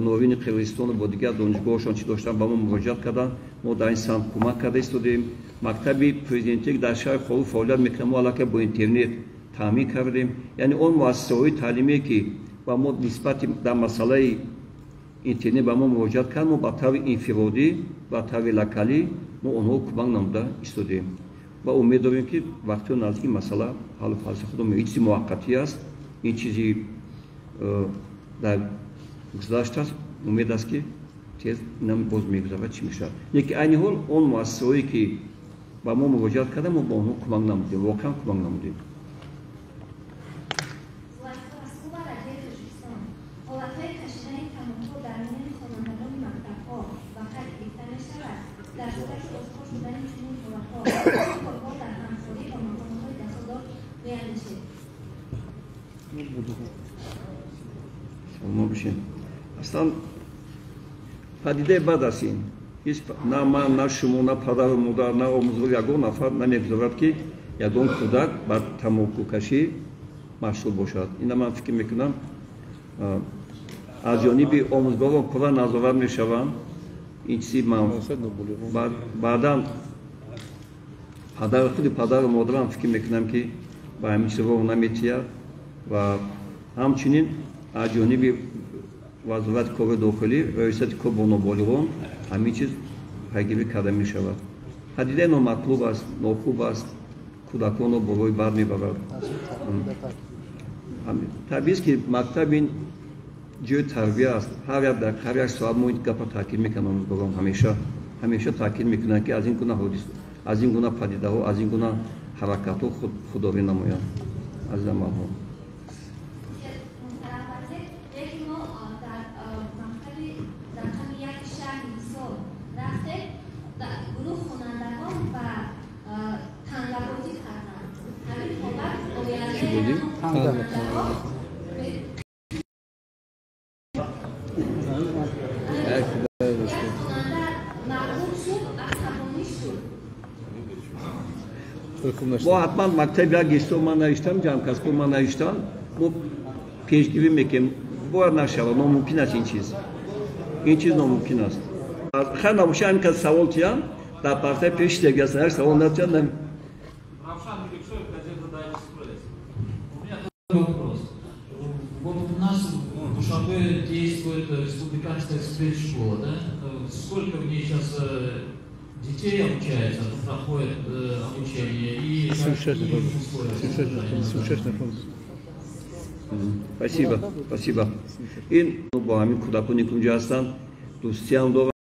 Новини Қирғизистону бо дигар донишгоҳҳошон чӣ доштанд, ба мо муроҷиат карданд. Мо дар ин самт кӯмак карда истодем. Мактаби президентӣ, ки дар шаҳри Хороб фаъолият мекунад, мо аллакай бо интернет таъмин кардем. Яъне он муассисаҳои таълимие, ки ба мо нисбати дар масъалаи интернет ба мо муроҷиат кард, мо ба таври инфиродӣ, ба таври локалӣ мо онҳо кӯмак намуда истодем ва умед дорем, ки вақтиҳо наздик ин масъала ҳаллу фасли худро. Ин чизи муваққатӣ аст, ин чизи дар гузашт аст. Умед аст, ки тез инам боз мегузарад, чӣ мешавад. Лекин айни ҳол он муассисаҳое, ки ба мо муроҷиат карданд, мо ба онҳо кӯмак намудем, воқеан кӯмак намудем. Дар сурати ошкор шудани чунин ҳолатҳо, чӣ корҳо дар ҳамкорӣ бо мақомотҳои дахлдор меандешед? Саломат бошед. Аслан падидаи бад аст ин. Ҳеҷ на ман, на шумо, на падару модар, на омӯзгор, ягон нафар намегузорад, ки ягон кӯдак ба тамокукашӣ машғул бошад. Ина ман фикр мекунам, аз ҷониби омӯзгорон пурра назорат мешаванд. Ин чизи ман баъдан падар, худи падару модарам фикр мекунам, ки ба ҳамин чиз роҳ наметиҳад ва ҳамчунин аз ҷониби вазорати кори дохилӣ, раёсати кор бо ноболиғон ҳамин чиз пайгирӣ карда мешавад. Падидаи номатлуб аст, нохуб аст, кӯдаконро бо роҳи бад мебарад. Табиист, ки мактаб ин ҷои тарбия аст. Ҳар як дақиқа, ҳар як соат мо ин гапро таъкид мекунам. Омӯзгорон ҳамеша ҳамеша таъкид мекунанд, ки аз ин гуна ҳодис, аз ин гуна падидаҳо, аз ин гуна ҳаракатҳо худдорӣ намоянд аз ин амалҳо. Муҳтарам вазир, яке мо дар мактаби рақами яки шаҳри Ҳисор рафтем, гурӯҳ хонандагон ба тангабозӣ карданд. Ҳамин ҳолат Чӣ будем? Ояндаи хонанда мағлуб шуд, асабонӣ шуд. Мо ҳатман мактаби як Ҳисор ман навиштам, ҷамъкасбо ман навиштам. Мо Пешгирӣ мекунем, бояд нашавад, номумкин аст ин чиз. Ин чиз номумкин аст. Хайр набоша, ҳамин кас савол тиям, дар партаи пеш дегасан, як савол натиям. Равшан Меликшоев, газета «Дайджест Пресс». У меня такой вопрос. Вот у нас в Душанбе действует республиканская спецшкола, да? Сколько в ней сейчас детей обучается, проходит обучение и какие условия? Спасибо, спасибо. Ин бо ҳамин кӯдаконе ки унҷа ҳастанд, дӯстиам дорам.